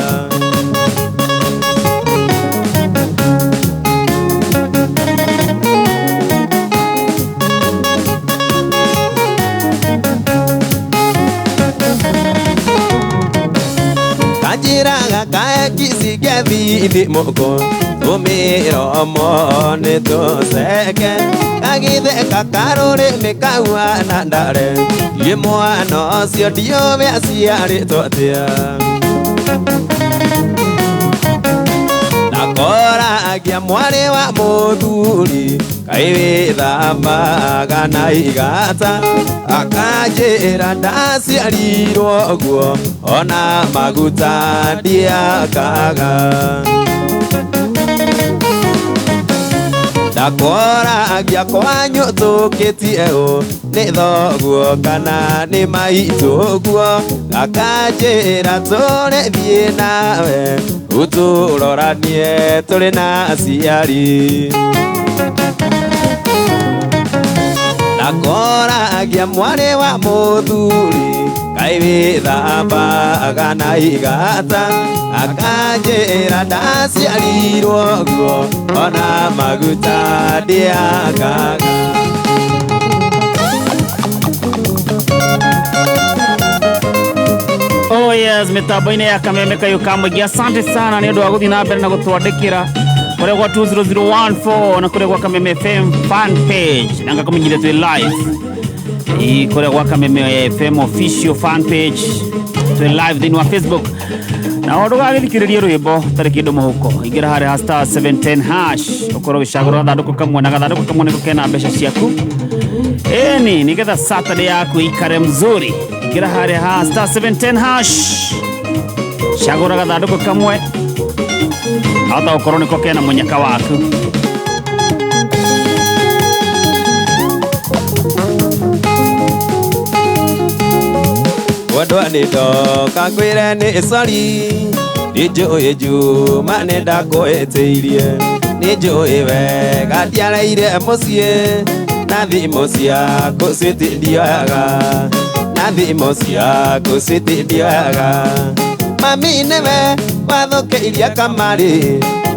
Kisigethi moko Tumiro mo nĩ tũceke Kagitheka karũrĩmĩ kahuana ndare Ye mwana ũcio ndiũĩ aciarĩtwo atĩa Nakoragia mwarĩ wa mũthuri Kaĩ wĩthambaga na igata Akanjĩra ndaciarirwo ũguo Ona maguta ndiakaga Ndakoragia kwanyu tũkĩtie ũ Nĩ thoguo kana nĩ maitũ ũguo Akanjĩra tũrĩthiĩ nawe Ũtũroranie tũrĩ na aciari Nakoragia mwarĩ wa mũthuri Kaĩ wĩthambaga na igata Akanjĩra ndaciarirwo ũguo Ona maguta ndiakaga Oh yes, mitambo-inĩ ya Kameme Kayũ ka Mũingĩ. Asante sana nĩ ũndũ wa gũthiĩ na mbere na gũtwandĩkĩra kũrĩa gwa 20014 na kũrĩa gwa Kameme FM fan page na ngakũmenyithia twĩ live kũrĩa gwa Kameme FM official fan page twĩ live thĩinĩ wa Facebook na o ndũgagĩthikĩrĩrie rwĩmbo tarĩ kĩndũ mũhuko ingĩra harĩa ha star 710 hash ũkorwo ũgĩcagũra gathandũkũ kamwe na gathandũkũ kamwe nĩko kena mbeca ciaku ĩni nĩgetha Saturday yaku ikare mzuri ingĩra harĩa ha star 710 hash cagũra gathandũkũ kamwe hata ũkorwo nĩko kena mũnyaka waku. Wendwa nĩ ndoka ngwĩre nĩ sorry Nĩ njũĩ Juma nĩ ndakwĩtĩirie Nĩ njũĩ wega ndiareire mũciĩ Na thimũ ciaku switi ndioyaga Na thimũ ciaku switi ndioyaga Mami nĩwe wathũkĩirie kamarĩ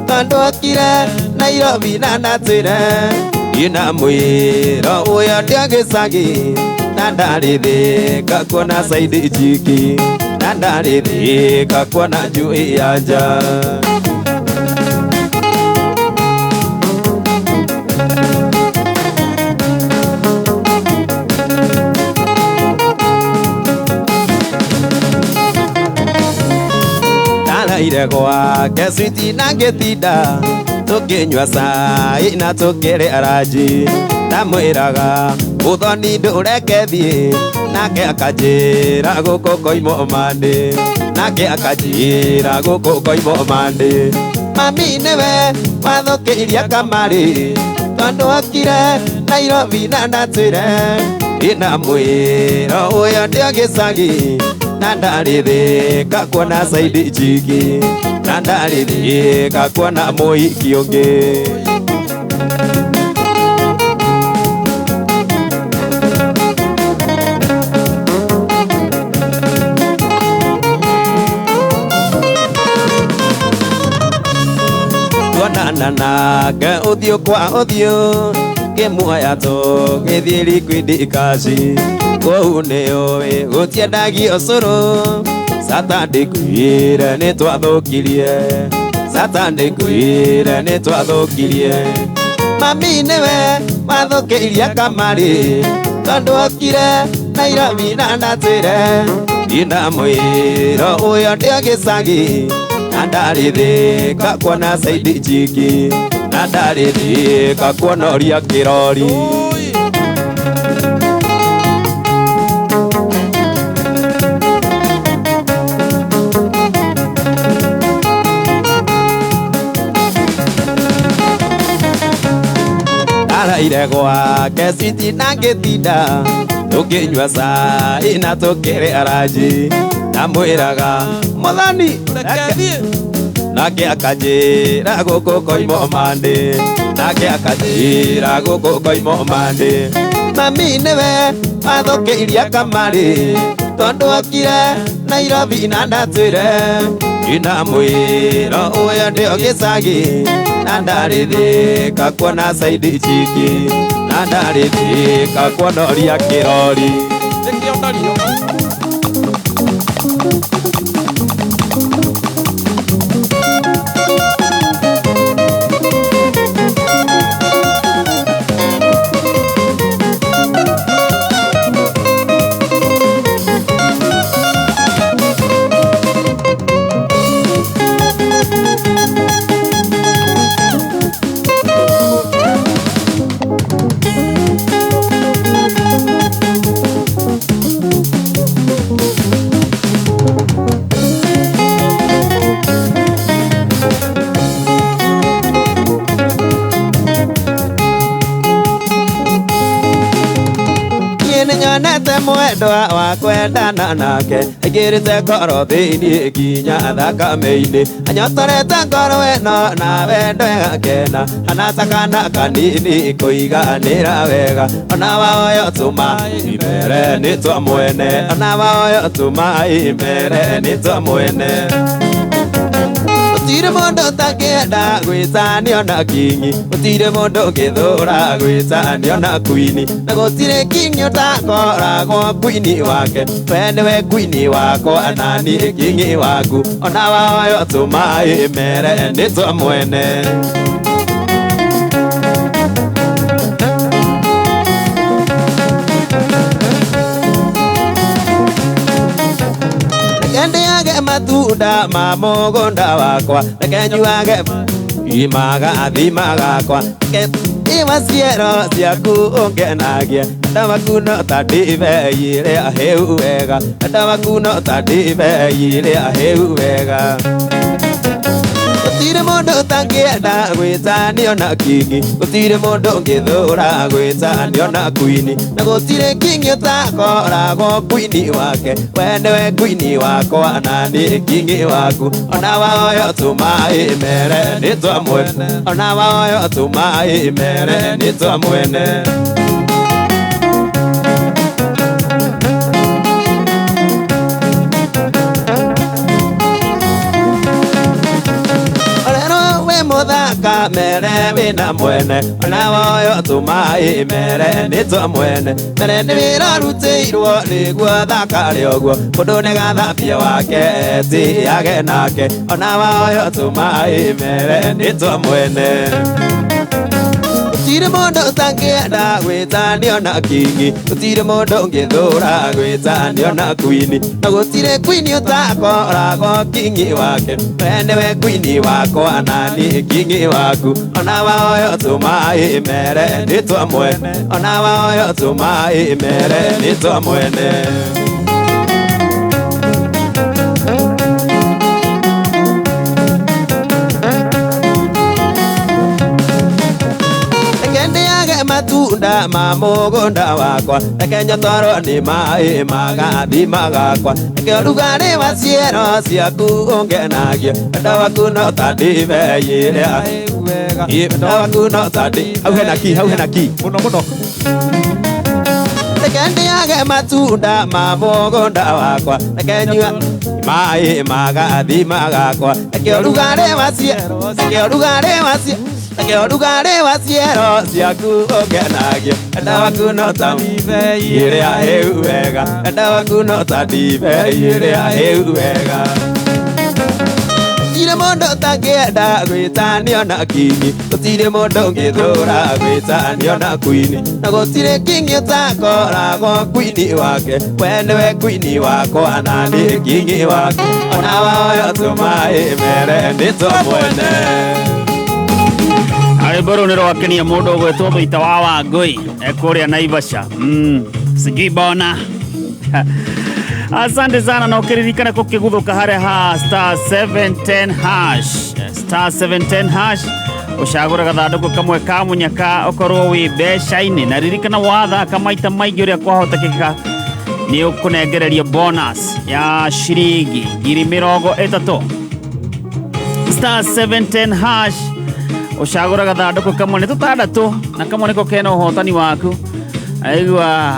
Tondũ okire Nairobi na ndatwĩre Ndina mwĩra ũyũ ndio gĩcagi Na ndarĩthĩka kuona saidi njiki Na ndarĩthĩka kuona njui ya nja Ndaraire gwake switi na ngĩtinda Tũkĩnyua cai na tũkĩrĩa ranji Ndamwĩraga ũthoni ndũreke thiĩ Nake akanjĩra gũkũ koimwo mandĩ Nake akanjĩra gũkũ koimwo mandĩ Mami nĩwe wathũkĩirie kamarĩ Tondũ okire Nairobi na ndatwĩre Ndina mwĩra ũyũ ndio gĩcagi Na ndarĩthĩka kuona saidi njiki Na ndarĩthĩka kuona mũhiki ũngĩ Tuonana nake ũthiũ kwa ũthiũ Ngĩmuoya tũgĩthiĩ liquid kaci Kũu nĩũĩ gũtiendagio ũcũrũ Saturday kwĩre nĩtwathũkirie Saturday kwĩre nĩtwathũkirie Mami nĩwe wathũkĩirie kamarĩ Tondũ okire Nairobi na ndatwĩre Ndina mwĩra ũyũ ndio gĩcagi Na ndarĩthĩka kuona saidi njiki Na ndarĩthĩka kuona ũrĩa kĩrori Ndaraire gwake switi na ngĩtinda Tũkĩnyua cai na tũkĩrĩa ranji Ndamwĩraga Mũthoni reke thiĩ Nake akanjĩra gũkũ koimwo mandĩ Nake akanjĩra gũkũ koimwo mandĩ Mami nĩwe wathũkĩirie kamarĩ Tondũ okire Nairobi na ndatwĩre Ndina mwĩra ũyũ ndio gĩcagi Na ndarĩthĩka kuona saidi njiki Na ndarĩthĩka kuona ũrĩa kĩrori Nyonete mwendwa wa kwendana nake aingĩrĩte ngoro thĩinĩ nginya thakame-inĩ anyotorete ngoro ĩno na wendo ĩgakena anatakana kanini kũiganĩra wega ona waoyo tũma imere nĩ twa mwene ona waoyo tũma imere nĩ twa mwene. Gũtirĩ mũndũ ũtangĩenda gwĩtanio na kingi, gũtirĩ mũndũ ũngĩthũra gwĩtanio na kwini, na gũtirĩ kingi ũtakoragwo kwini wake. We nĩwe kwini wakwa na niĩ kingi waku, ona waoyo tũma imere nĩ twa mwene. Reke matunda ma mũgũnda wakwa, reke nyuage imaga gakwa, reke iwa ciero ciaku ũngenagie, enda waku no ta ndibei ĩrĩa hĩu wega, enda waku no ta ndibei ĩrĩa hĩu wega. Gũtirĩ mũndũ ũtangĩenda gwĩtanio na kingi, gũtirĩ mũndũ ũngĩthũra gwĩtanio na kwini, na gũtirĩ kingi ũtakoragwo kwini wake. We nĩwe kwini wakwa na niĩ kingi waku, ona waoyo tũma imere nĩ twa mwene, ona waoyo tũma imere nĩ twa mwene. Mũthaka mere wĩna mwene, ona woyo tũma imere nĩ twa mwene. Mere nĩ wĩra ũrutĩirwo nĩguo thakare ũguo, mũndũ nĩgathambia wake etĩage nake, ona woyo tũma imere nĩ twa mwene. Gũtirĩ mũndũ ũtangĩenda gwĩtanio na kingi, gũtirĩ mũndũ ũngĩthũra gwĩtanio na kwini, na gũtirĩ kwini ũtakoragwo kingi wake. We nĩwe kwini wakwa na niĩ kingi waku, ona waoyo tũma imere nĩ twa mwene, ona waoyo tũma imere nĩ twa mwene. Matunda ma mũgũnda wakwa, reke nyotorwo nĩ maĩ magathima gakwa, reke ũrugarĩ wa ciero ciaku ũngenagie, wendo waku no ta ndibei ĩrĩa hĩu wega, wendo waku no ta hau hena ki, hau hena ki mũno mũno. Reke ndĩage matunda ma mũgũnda wakwa, reke nyue maĩ magathima gakwa, reke ũrugarĩ wa ciero, reke ũrugarĩ wa ciero, reke ũrugarĩ wa ciero ciaku ũngenagie, wendo waku no ta ndibei ĩrĩa hĩu wega, wendo waku no ta ndibei ĩrĩa hĩu wega. Gũtirĩ mũndũ ũtangĩenda gwĩtanio na kingi, gũtirĩ mũndũ ũngĩthũra gwĩtanio na kwini, na gũtirĩ kingi ũtakoragwo kwini wake. We nĩwe kwini wakwa na niĩ kingi waku, ona waoyo tũma imere nĩ twa mwene. Rwĩmbo rũu nĩ rwakenia mũndũ ũgwĩtwo Mũita wa Wangũi kũrĩa Naivasha. Sijui bona. Asante sana na ũkĩririkana kũkĩguthũka harĩa ha star 710 hash. Star 710 hash ũcagũre gathandũkũ kamwe ka mũnyaka ũkorwo wĩ mbeca-inĩ, na ririkana wathaka maita maingĩ ũrĩa kwahotekeka nĩ ũkũnengereria bonus ya ciringi 30,000. Star 710 hash ũcagũra gathandũkũ kamwe nĩ tũtandatũ na kamwe nĩko kena ũhotani waku. Aigua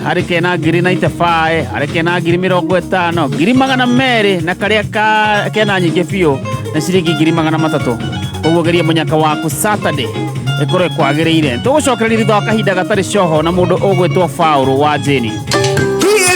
harĩ kena 95,000, harĩ kena 50,000, 200,000 na karĩa kena nyingĩ biũ na ciringi 300,000. Ũguo geria mũnyaka waku Saturday ĩkorwo ĩkwagĩrĩire. Tũgũcokereria thutha wa kahinda gatarĩ coho na mũndũ ũgwĩtwo Faũrũ wa Jeni.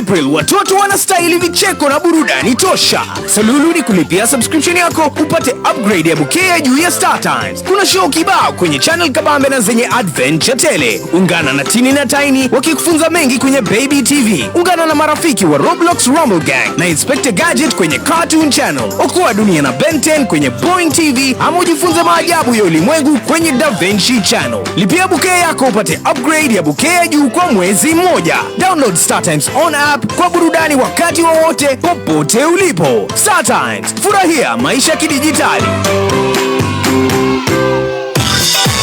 April watoto wanastahili vicheko na burudani tosha. Salulu ni kulipia subscription yako upate upgrade ya bouquet ya juu ya Star Times. Kuna show kibao kwenye channel kabambe na zenye adventure tele. Ungana na Tini na Tiny wakikufunza mengi kwenye Baby TV. Ungana na marafiki wa Roblox Rumble Gang na Inspector Gadget kwenye Cartoon Channel. Okoa dunia na Ben 10 kwenye Boeing TV ama ujifunze maajabu ya ulimwengu kwenye Da Vinci Channel. Lipia bouquet yako upate upgrade ya bouquet ya juu kwa mwezi mmoja. Download Star Times on app kwa burudani wakati wowote popote ulipo. Star Times, furahia maisha kidijitali.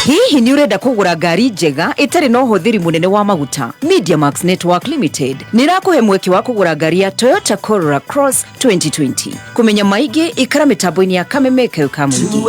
Hihi Hihi nĩ ũrenda kũgũra ngari njega ĩtarĩ na ũhũthĩri mũnene wa maguta? Mediamax Network Limited nĩ ĩrakũhe mweke wa kũgũra ngari ya Toyota Corolla Cross 2020. Kũmenya maingĩ ikara mĩtambo-inĩ ya Kameme Kayo ka Mũingĩ.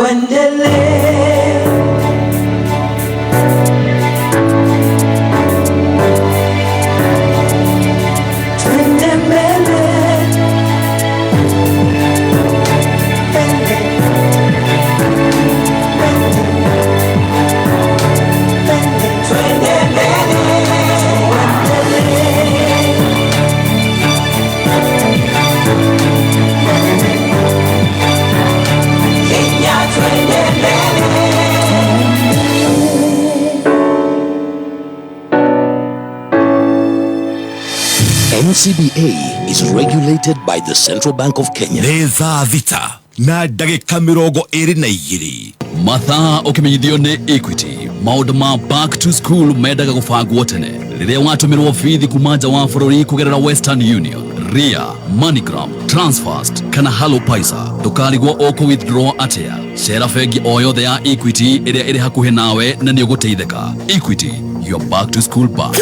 NCBA is regulated by the Central Bank of Kenya. Nĩ thaa 6 na ndagĩka 22. Mathaa ũkĩmenyithio nĩ Equity, maũndũ ma back to school mendaga gũbangwo tene. Rĩrĩa watũmĩrwo bithi kuma nja wa bũrũri kũgerera Western Union, Ria, MoneyGram, Transfast kana Halo Paisa, ndũkarigwo ũkũ withdraw atĩa. Cera bengi o yothe ya Equity ĩrĩa ĩrĩ hakuhĩ nawe na nĩ ũgũteithĩka. Equity, your back to school bank.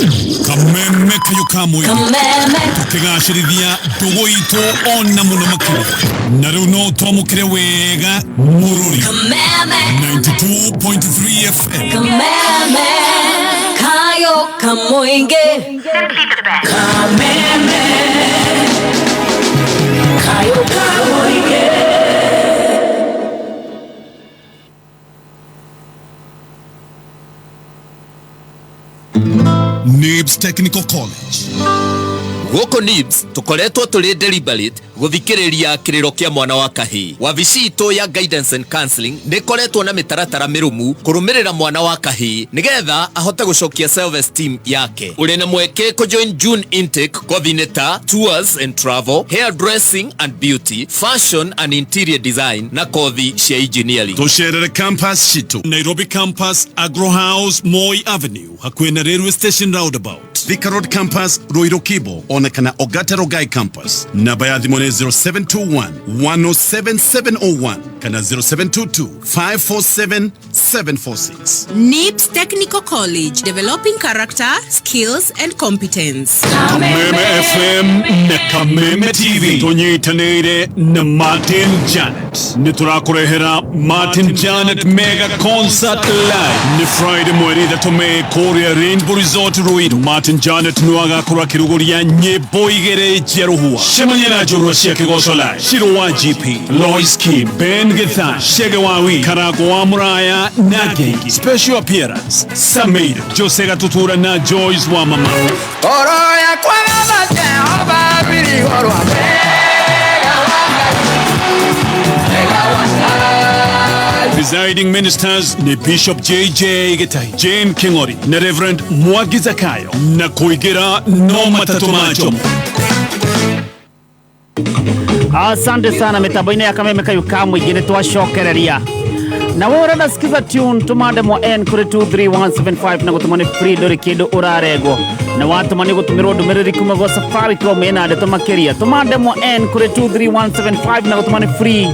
Kameme kayo ka mũingĩ. Kameme. Tũkĩgacĩrithia ndũgũ itũ ona mũno makĩria. Na rĩu no twamũkĩre wega mũrũri. Kameme. 92.3 FM. Kameme. Kayo Kamoinge. Kameme. Kayo Kamoinge. Nibs Technical College. Gũkũ Nibs tũkoretwo tũrĩ deliberate gũthikĩrĩria kĩrĩro kĩa mwana wa kahĩĩ. Wabici itũ ya guidance and counseling nĩ ĩkoretwo na mĩtaratara mĩrũmu kũrũmĩrĩra mwana wa kahĩĩ nĩgetha ahote gũcokia self esteem yake. Ũrĩ na mweke kũjoin June intake kothi-inĩ ta tours and travel, hair dressing and beauty, fashion and interior design na kothi cia engineering. Tũcerere campus citũ Nairobi campus, Agro House, Moi Avenue, hakuhĩ na railway station roundabout. Thika Road campus, Ruiru Kibo, ona kana Ogata Rogai campus. Namba ya thimũ nĩ 0721 107 701 kana 0722 547 746. NIBS Technical College, developing character, skills and competence. Kameme FM na Kameme TV tũnyitanĩire na Martin Janet. Nĩ tũrakũrehera Martin Janet Mega Concert Live nĩ Friday mweri 3 Mei kũrĩa Rainbow Resort Ruiru. Martin Janet nĩ agakorwo akĩrugũria nyĩmbo 2 njerũhua. Cemania na njũrua cia kĩgoco live, Shiro wa GP, Lois Kim, Ben Githan, Shege Wawi, Karago wa Muraya na Gengi. Special appearance Samir, Jose Gatutura na Joyce wa Mama. Oro yakwa baba Jehova birigorwa mega wa Ngai, mega wa Ngai. Presiding ministers ni Bishop JJ Gitahi, Jane Kingori na Reverend Mwagi Zakayo, na kuigira no matatu majomo. Asante sana mitambo-inĩ ya Kameme Kayo ka Mũingĩ nĩ twacokereria. Na wewe ũrenda skiza tune tũmande mwa N kũrĩ 23175 na gũtũma nĩ free, ndũrĩ kĩndũ ũrarengwo. Na watũma nĩ gũtũmĩrwo ndũmĩrĩri kuma gwa Safaricom ĩna ndeto makĩria. Tũmande mwa N kũrĩ 23175 na gũtũma nĩ free,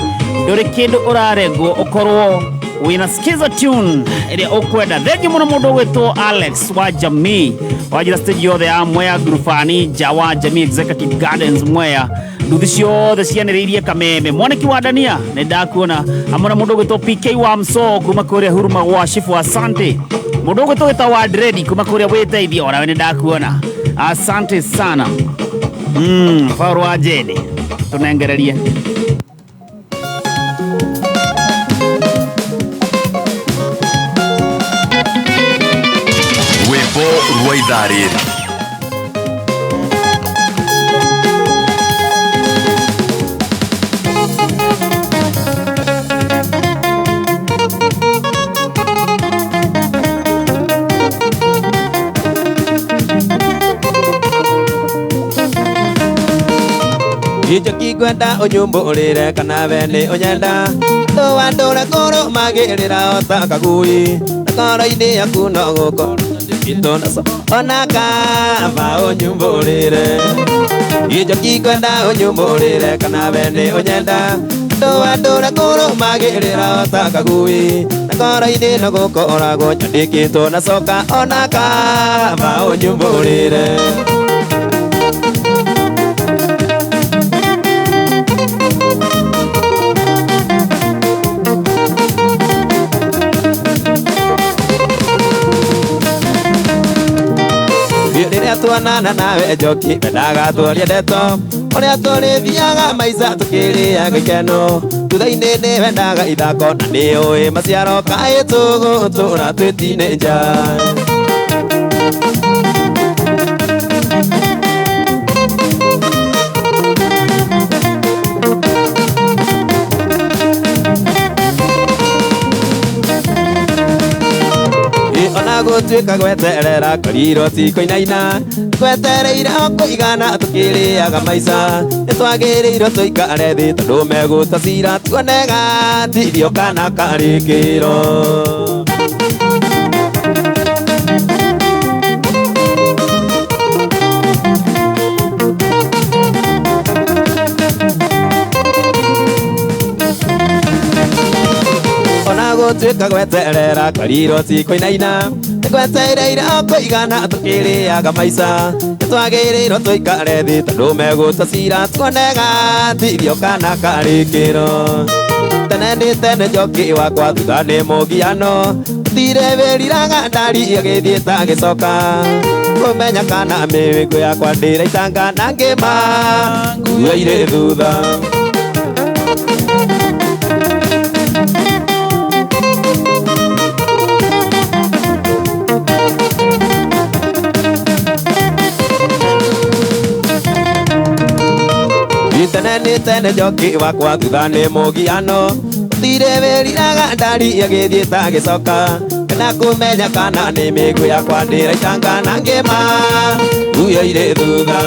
ndũrĩ kĩndũ ũrarengwo, ũkorwo wĩna skiza tune ĩrĩa ũkwenda. Thengiũ mũno mũndũ ũgwĩtwo Alex wa Jamii wanjĩra stage yothe ya Mwea Ngurubani nja wa Jamii Executive Gardens Mwea, nduthi ciothe cianĩrĩirie Kameme. Mwaniki wa Dania nĩ ndakuona hamwe na mũndũ ũgwĩtwo PK wa Mso kuma kũrĩa Huruma gwa Shifu, asante. Mũndũ ũgwĩtwo gĩta wa Dredi kuma kũrĩa wĩteithia, onawe nĩ ndakuona, asante sana. Faũrũ wa Jeni tũnengererie. Rwĩmbo rwa ithaa rĩrĩ. Ijoki ngwenda ũnyumbũrĩre kana we nĩ ũnyenda, ndũwandũre kũrũmagĩrĩra o ta kagui, na ngoro-inĩ yaku no gũkorwo ona kaba ũnyumbũrĩre. Njoki kwenda ũnyumũrĩre kana we nĩ ũnyenda ndũa kũrũmagĩrĩra ta kagui na ngoro-inĩ no gũkoragwo nyandĩkĩtwo na coka ona kaba ũnyumũrĩre. Rĩrĩa tuonana nawe Njoki mendaga twarie ndeto ũrĩa tũrĩthiaga maica tũkĩrĩaga ikeno thutha-inĩ nĩ wendaga ithako na nĩ ũĩ maciaro kaĩ tũgũtũra twĩ teenager. Ona gũtuĩka gweterera korirwo ti kũinaina twetereire o kũigana tũkĩrĩaga maica nĩ twagĩrĩirwo tũikare thĩ tondũ megũta cira tuone gatirio kana karĩkĩro. Ona gũtuĩka gweterera korirwo ti kũinaina nĩ gwetereire o kũigana tũkĩrĩaga maica nĩ twagĩrĩirwo tũikare thĩ tondũ megũta cira tuone gatirio kana karĩkĩro. Tene nĩ tene Njoki wakwa thutha nĩ mũgiano tire wĩriraga ndari agĩthiĩ ta gĩcoka kũmenya kana mĩwĩngũ yakwa ndĩraitanga na ngĩma nguo irĩ thutha. Tene nĩ tene Njoki wakwa thutha nĩ mũgiano tire wĩriraga ndari agĩthiĩ ta gĩcoka kana kũmenya kana nĩ mĩguĩ yakwa ndĩraitanga na ngĩma nguo irĩ thutha.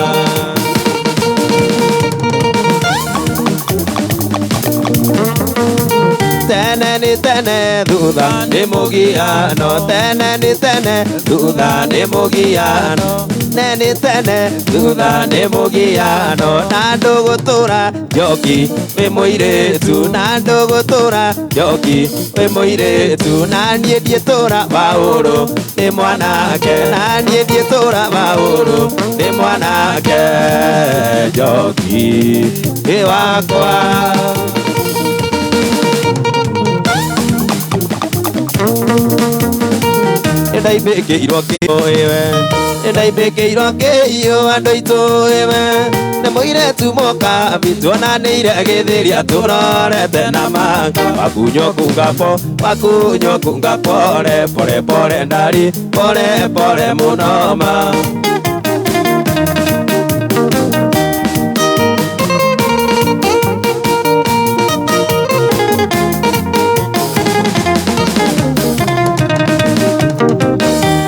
Tene nĩ tene thutha nĩ mũgiano tene nĩ tene thutha nĩ mũgiano tene tene thutha nĩ mũgiano na ndũgũtũra Njoki wĩ mũirĩtu na ndũgũtũra Njoki wĩ mũirĩtu na niĩ ndiĩtũra Paũlũ nĩ mwanake na niĩ ndiĩtũra Paũlũ nĩ mwanake Njoki wĩ wakwa. Nĩndaimbĩkĩirwo kĩo ĩwe nĩndaimbĩkĩirwo kĩio andũ aitũ ĩwe nĩ mũirĩtu mũkambi tuonanĩire agĩthĩria tũrorete na manga wakunywo kungapo wakunywo kunga pore pore pore ndari pore pore mũno ma.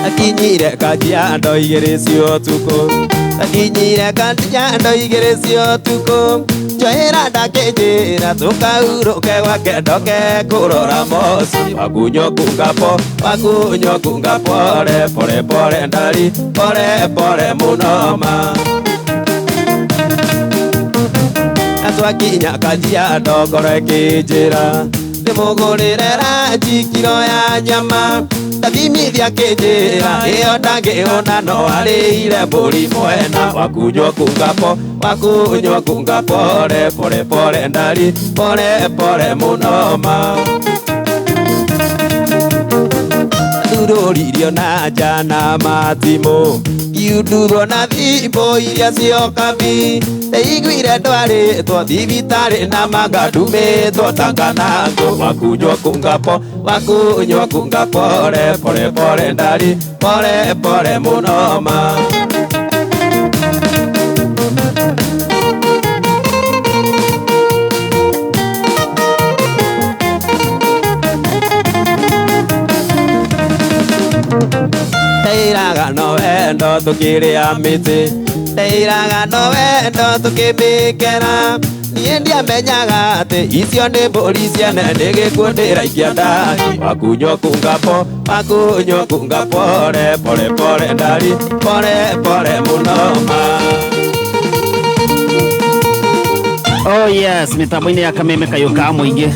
Akinyire Kajiado igĩrĩ cia ũtukũ akinyire Kajiado igĩrĩ cia ũtukũ njohera ndakĩnjĩra tũkaurũke gwake ndoke kũrora moci wakunywo kungapo wakunywo kunga pore pore pore ndari pore pore mũno ma. Na twakinya Kajiado ngoro ĩkĩnjĩra ndĩmũgũrĩre ranji kiro ya nyama ndathimithia kĩnjĩra ĩyo ndangĩhũna no arĩire mbũri mwena wakunywo kungapo wakunywo kunga pore pore pore ndari pore pore mũno ma. Ndurũririo na nja na matimũ ngiundurwo na thimũ iria ciokabi ndaiguire ndwarĩtwo thibitarĩ na manga ndumĩtwo ta kanangũ wakunywo kungapo wakunywo kunga pore pore pore ndari pore pore mũno ma. Ndeiraga no wendo tũkĩrĩa mĩtĩ ndeiraga no wendo tũkĩmĩkera niĩ ndiamenyaga atĩ icio nĩ mbũri ciene nĩ gĩkuũ ndĩraikia ndani wakunywo kungapo wakunywo kunga pore pore pore ndari pore pore mũno ma. Oh yes, mitambo-inĩ ya Kameme Kayũ ka Mũingĩ.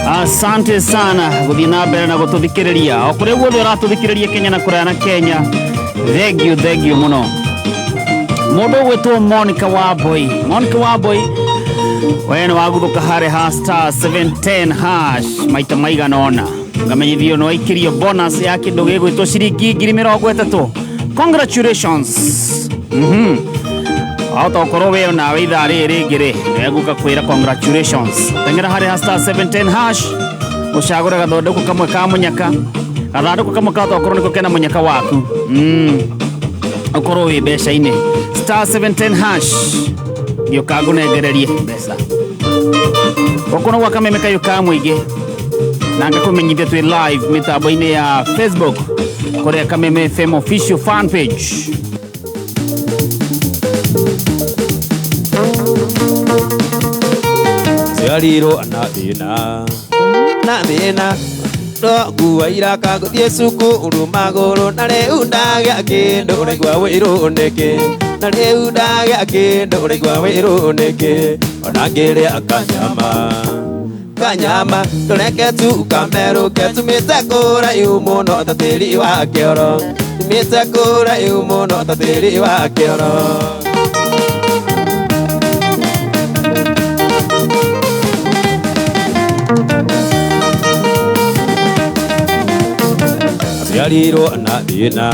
Asante sana gũthiĩ na mbere na gũtũthikĩrĩria o kũrĩa guothe ũratũthikĩrĩria Kenya na kũraya na Kenya. Thank you, thank you mũno. Mũndũ ũgwĩtwo Monica Wambui, Monica Wambui, we nĩ waguthũka harĩ ha star 710 hash maita maigana ũna, ngamenyithio nĩ waikĩrio bonus ya kĩndũ gĩgwĩtwo ciringi 30,000. Congratulations. Wahota gũkorwo we onawe ithaa rĩrĩ rĩngĩ rĩ nĩegũka kwĩra congratulations. Teng'era harĩ ha star 710 hash ũcagũre gathondũkũ kamwe ka mũnyaka, gathandũkũ kamwe kahota gũkorwo nĩko kena mũnyaka waku, ũkorwo wĩ mbeca-inĩ. Star 710 hash gĩũka ngũnengererie mbeca. Gũkũ nĩ gwa Kameme Kayũ ka Mũingĩ, na ngakũmenyithia twĩ live mĩtambo-inĩ ya Facebook kũrĩa Kameme FM official fan page. Ciarirwo na thĩna na thĩna no iraka gũthiĩ cukuru magũrũ na rĩu ndagĩa kĩndũ ũraigua wĩrũ nĩkĩ, na rĩu ndagĩa kĩndũ ũraigua wĩrũ nĩkĩ, ona ngĩrĩa kanyama kanyama tũreke tu kamerũke tumĩte kũraihu mũno ta tĩri wa kĩoro, tumĩte kũraihu mũno ta tĩri wa kĩoro. Ciarirwo na thĩna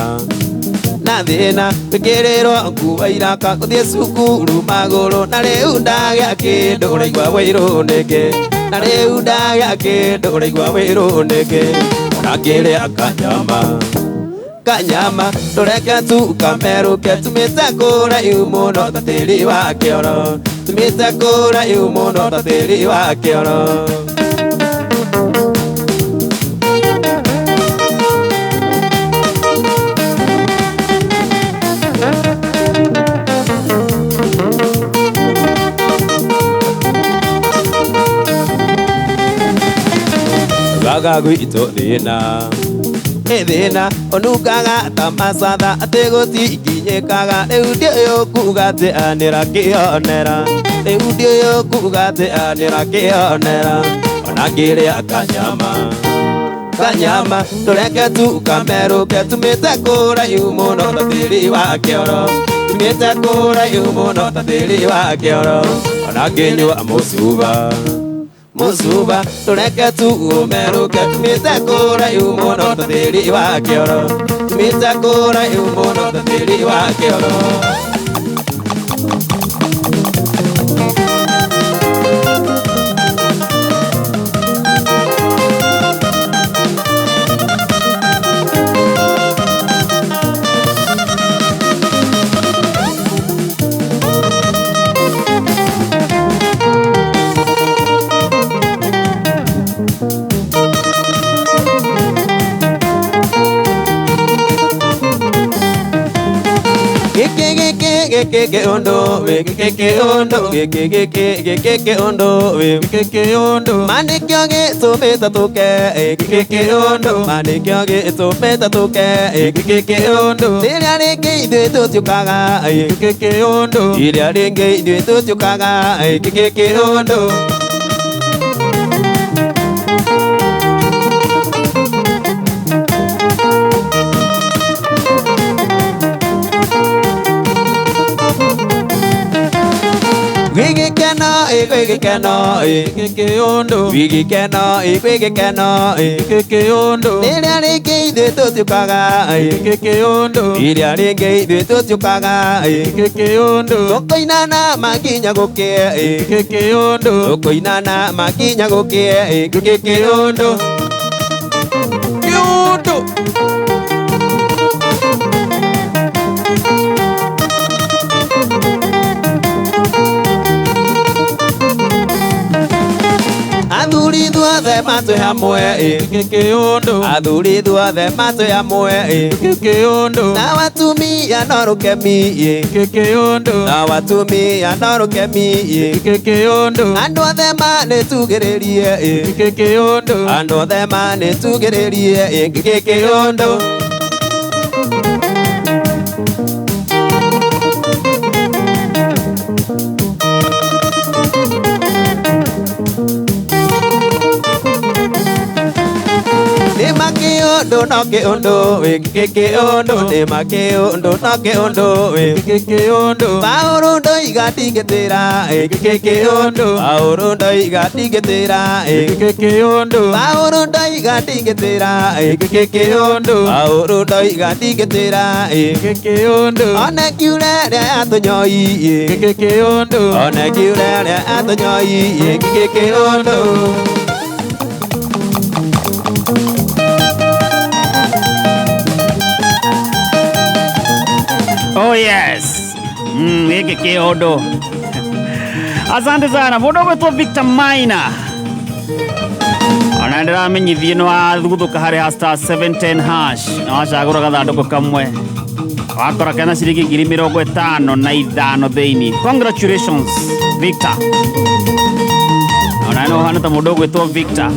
na thĩna wĩkĩrĩrwo nguo iraka gũthiĩ cukuru magũrũ na rĩu ndagĩa kĩndũ ũraigua wĩrũ nĩkĩ, na rĩu ndagĩa kĩndũ ũraigua wĩrũ nĩkĩ, ona ngĩrĩa kanyama kanyama tũreke tu kamerũke tumĩte kũraihu mũno ta tĩri wa kĩoro, tumĩte kũraihu mũno ta tĩri wa kĩoro. Gaga gwitũ thĩna ĩ thĩna ũnungaga ta macatha atĩ gũtikinyĩkaga, rĩu ndiũyũ kuga atĩ anĩra kĩonera, rĩu ndiũyũ kuga atĩ anĩra kĩonera, ona ngĩrĩa kanyama kanyama tũreke tu kamerũke tumĩte kũraihu mũno ta tĩri wa kĩoro, tumĩte kũraihu mũno ta tĩri wa kĩoro, ona ngĩnyua mũcuba mũcuba tũreke tu ũmerũke tumĩte kũraihu mũno ta tĩri wa kĩoro, tumĩte kũraihu mũno ta tĩri wa kĩoro. Gĩkĩ ũndũ gĩkĩ ũndũ gĩkĩ gĩkĩ gĩkĩ ũndũ gĩkĩ ũndũ ma nĩkĩo gĩtũmĩte tũke gĩkĩ ũndũ ma nĩkĩo gĩtũmĩte tũke gĩkĩ ũndũ rĩrĩa rĩngĩ ithuĩ tũtiũkaga gĩkĩ ũndũ rĩrĩa rĩngĩ ithuĩ tũtiũkaga gĩkĩ ũndũ. Wigikeno igwigikeno igikĩũndũ wigikeno igwigikeno igikĩũndũ rĩrĩa rĩngĩ ithuĩ tũtiũkaga igikĩũndũ rĩrĩa rĩngĩ ithuĩ tũtiũkaga igikĩũndũ tũkũinana makinya gũkĩe igikĩũndũ tũkũinana makinya gũkĩe igikĩũndũ kĩũndũ. Athuri ithuothe matwĩ hamwe gĩkĩũndũ athuri ithuothe matwĩ hamwe gĩkĩũndũ na watumia no rũkemi gĩkĩũndũ na watumia no rũkemi gĩkĩũndũ andũ othe manĩtugĩrĩrie gĩkĩũndũ andũ othe manĩtugĩrĩrie gĩkĩũndũ. Kĩũndũ no kĩũndũ wĩ kĩũndũ nĩma kĩũndũ no kĩũndũ wĩ kĩũndũ Paũlũ ndoiga ndingĩtĩra kĩũndũ Paũlũ ndoiga ndingĩtĩra kĩũndũ Paũlũ ndoiga ndingĩtĩra kĩũndũ Paũlũ ndoiga ndingĩtĩra kĩũndũ Ona kiure rĩa atũnyoi kĩũndũ Ona kiure rĩa atũnyoi kĩũndũ. Oh yes. Gĩkĩ kĩũndũ. Asante sana. Mũndũ ũgwĩtwo Victor Maina. Ona ndĩramenyithie nĩ wathuguthuka harĩ ha star 710 hash na wacagũra gathandũkũ kamwe wakora kena ciringi 55,000 thĩinĩ. Congratulations Victor. Ona no hana ta mũndũ ũgwĩtwo Victor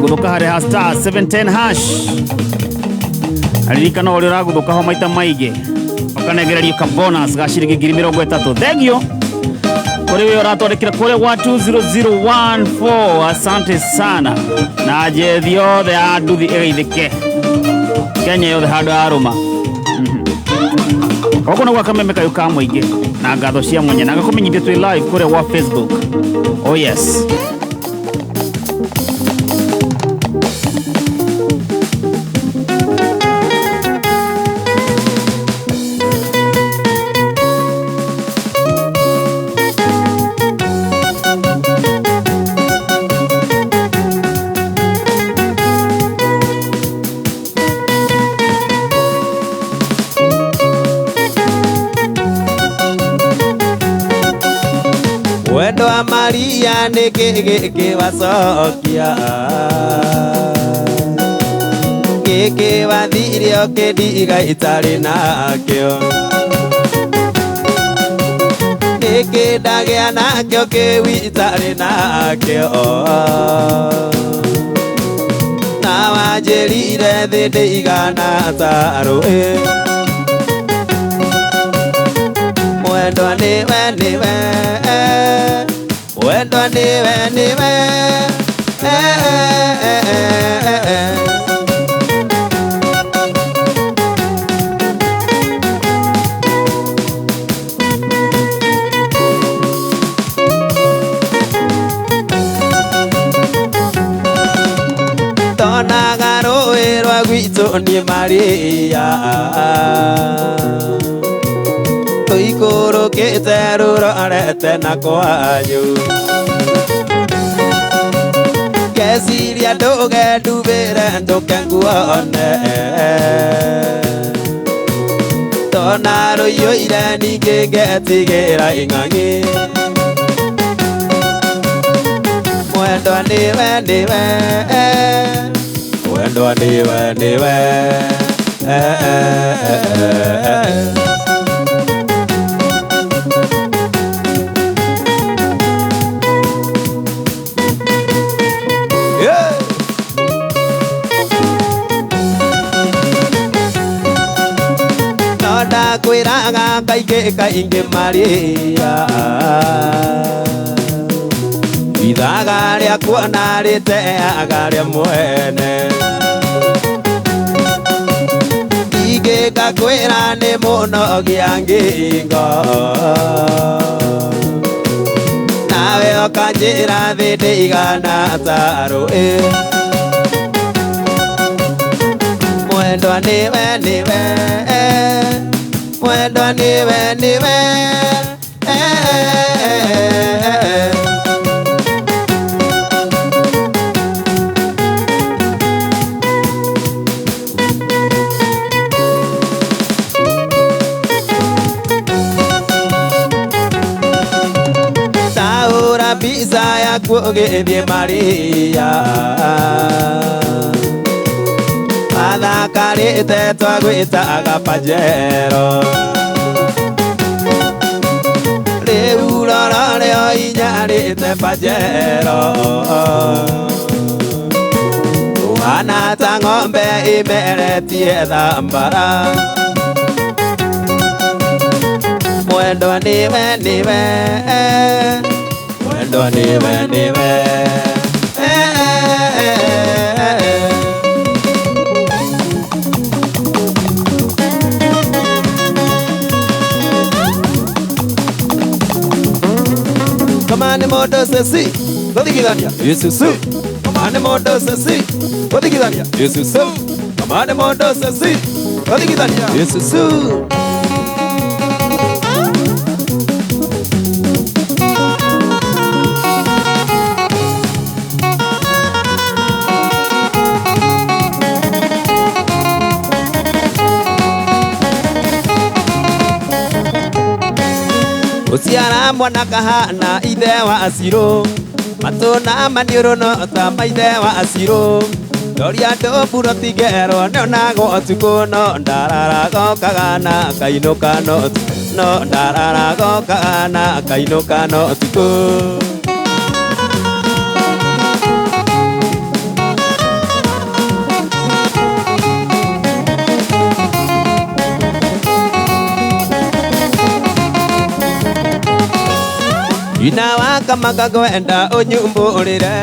guthuka harĩ ha star 710 hash. Ririkana ũrĩa ũraguthuka ho maita maingĩ ũkanengererio ka bonus ga ciringi 30,000. Thank you kũrĩ we ũratwandĩkĩra kũrĩa gwa 20014. Asante sana na njethi yothe ya nduthi ĩgeithĩke Kenya yothe handũ ya rũma. Gũkũ nĩ gwa Kameme Kayũ ka Mũingĩ na ngatho cia mwanya na ngakũmenyithia twĩ live kũrĩa gwa Facebook. Oh yes. Wendo wa Maria nĩkĩ gĩkĩ wacokia gĩkĩ wathire ũkĩndiga itarĩ nakĩo nĩkĩ ndagĩa nakĩo kĩu itarĩ nakĩo na wanjĩrire thĩ ndĩigana ta rũĩ mwendwa nĩwe nĩwe mwendwa nĩwe nĩwe. Tonaga rũĩ rwa gwitũ nĩ Maria tũikũrũkĩte rũrorete na kwanyu ngeciria ndũge ndubĩre ndũke nguone tona rũiyũire ningĩ ngetigĩra ing'ang'i mwendwa nĩwe nĩwe mwendwa nĩwe nĩwe. Ndakwĩraga kaingĩ kaingĩ Maria ithaga rĩa kuona rĩteaga rĩa mwene ningĩ ngakwĩra nĩ mũnogia ngingo nawe ũkanjĩra thĩ ndĩigana ta rũĩ mwendwa nĩwe nĩwe mwendwa nĩwe nĩwe. Taũra mbica yaku ũgĩthiĩ Maria mathakarĩte twagwĩtaga Pajero rĩu rora rĩo inyarĩte Pajero ũhana ta ng'ombe ĩmeretie thambara mwendwa nĩwe nĩwe mwendwa nĩwe nĩwe. Kama nĩ mũndũ ceci gũthigithania isusu. Kama nĩ mũndũ ceci gũthigithania isusu. Kama nĩ mũndũ ceci gũthigithania isusu. Uciara mwana kahana ithe wa acirũ matũ na maniũrũ no ta maithe wa acirũ ndoria ndũmburo tingerwo nĩonagwo ũtukũ no ndararago kagana kainũka no no ndararago kagana kainũka no ũtukũ. Ina wakamaga kwenda ũnyumbũrĩre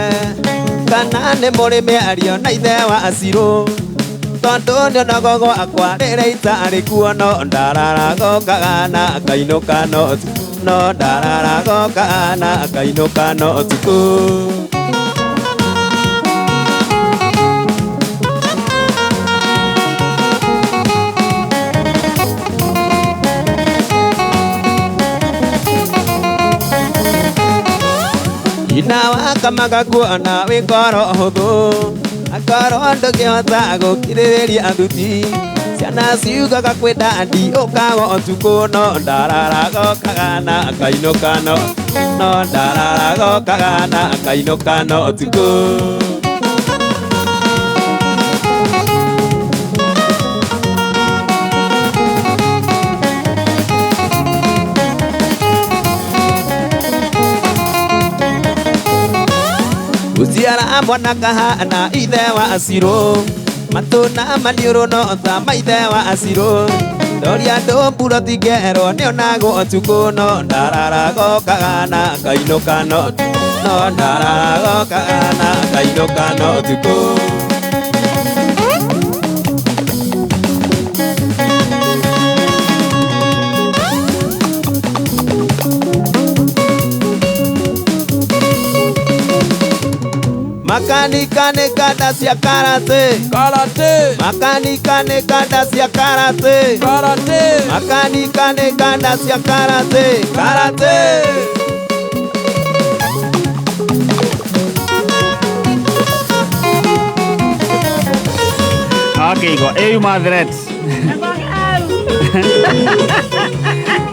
kana nĩ mũrĩ mĩario na ithe wa acirũ tondũ nĩonagwo gwakwa rĩrĩa itarĩ kuo no ndararago kagana kainũka no no ndararago kagana kainũka no ũtukũ. Ina wakamaga kuona wĩ ngoro hũthũ akorwo ndũngĩhota gũkirĩrĩria thuti ciana ciugaga kwĩ ndandi ũkago ũtukũ no ndararago kagana kainũka no no ndararago kagana kainũka no ũtukũ. Uciara mwana kahana ithe wa acirũ matũ na maniũrũ no ta maithe wa acirũ ndoria ndũmburo tingerwo nĩonagwo ũtukũ no ndararago kagana kainũka no no ndararago kagana kainũka no ũtukũ. Makanika nĩ kanda cia karate karate. Makanika nĩ kanda cia karate karate. Makanika nĩ kanda cia karate karate. Okay, go. Ĩyo ma threat.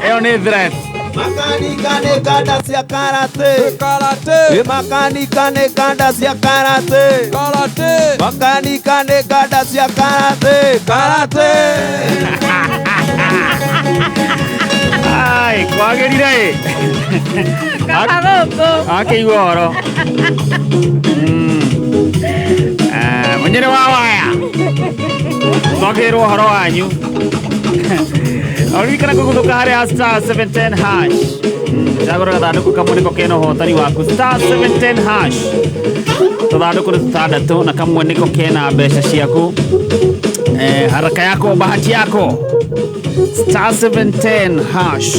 Ĩyo nĩ threat. Makanika nĩ kanda cia karate karate. Makanika nĩ kanda cia karate karate. Makanika nĩ kanda cia karate karate. Ai, kwagĩrire ĩ. Akĩigua ũhoro. Mũnyĩrĩ wa waya. Twakĩrwo ũhoro wanyu. Ũririkana kũgũthũka harĩa star 710 hash. Cagũra gathandũkũ kamwe nĩko kena ũhotani waku star 710 hash. Tũthandũkũ nĩ tũtandatũ na kamwe nĩko kena mbeca ciaku. Haraka yako bahati yako. Star 710 hash.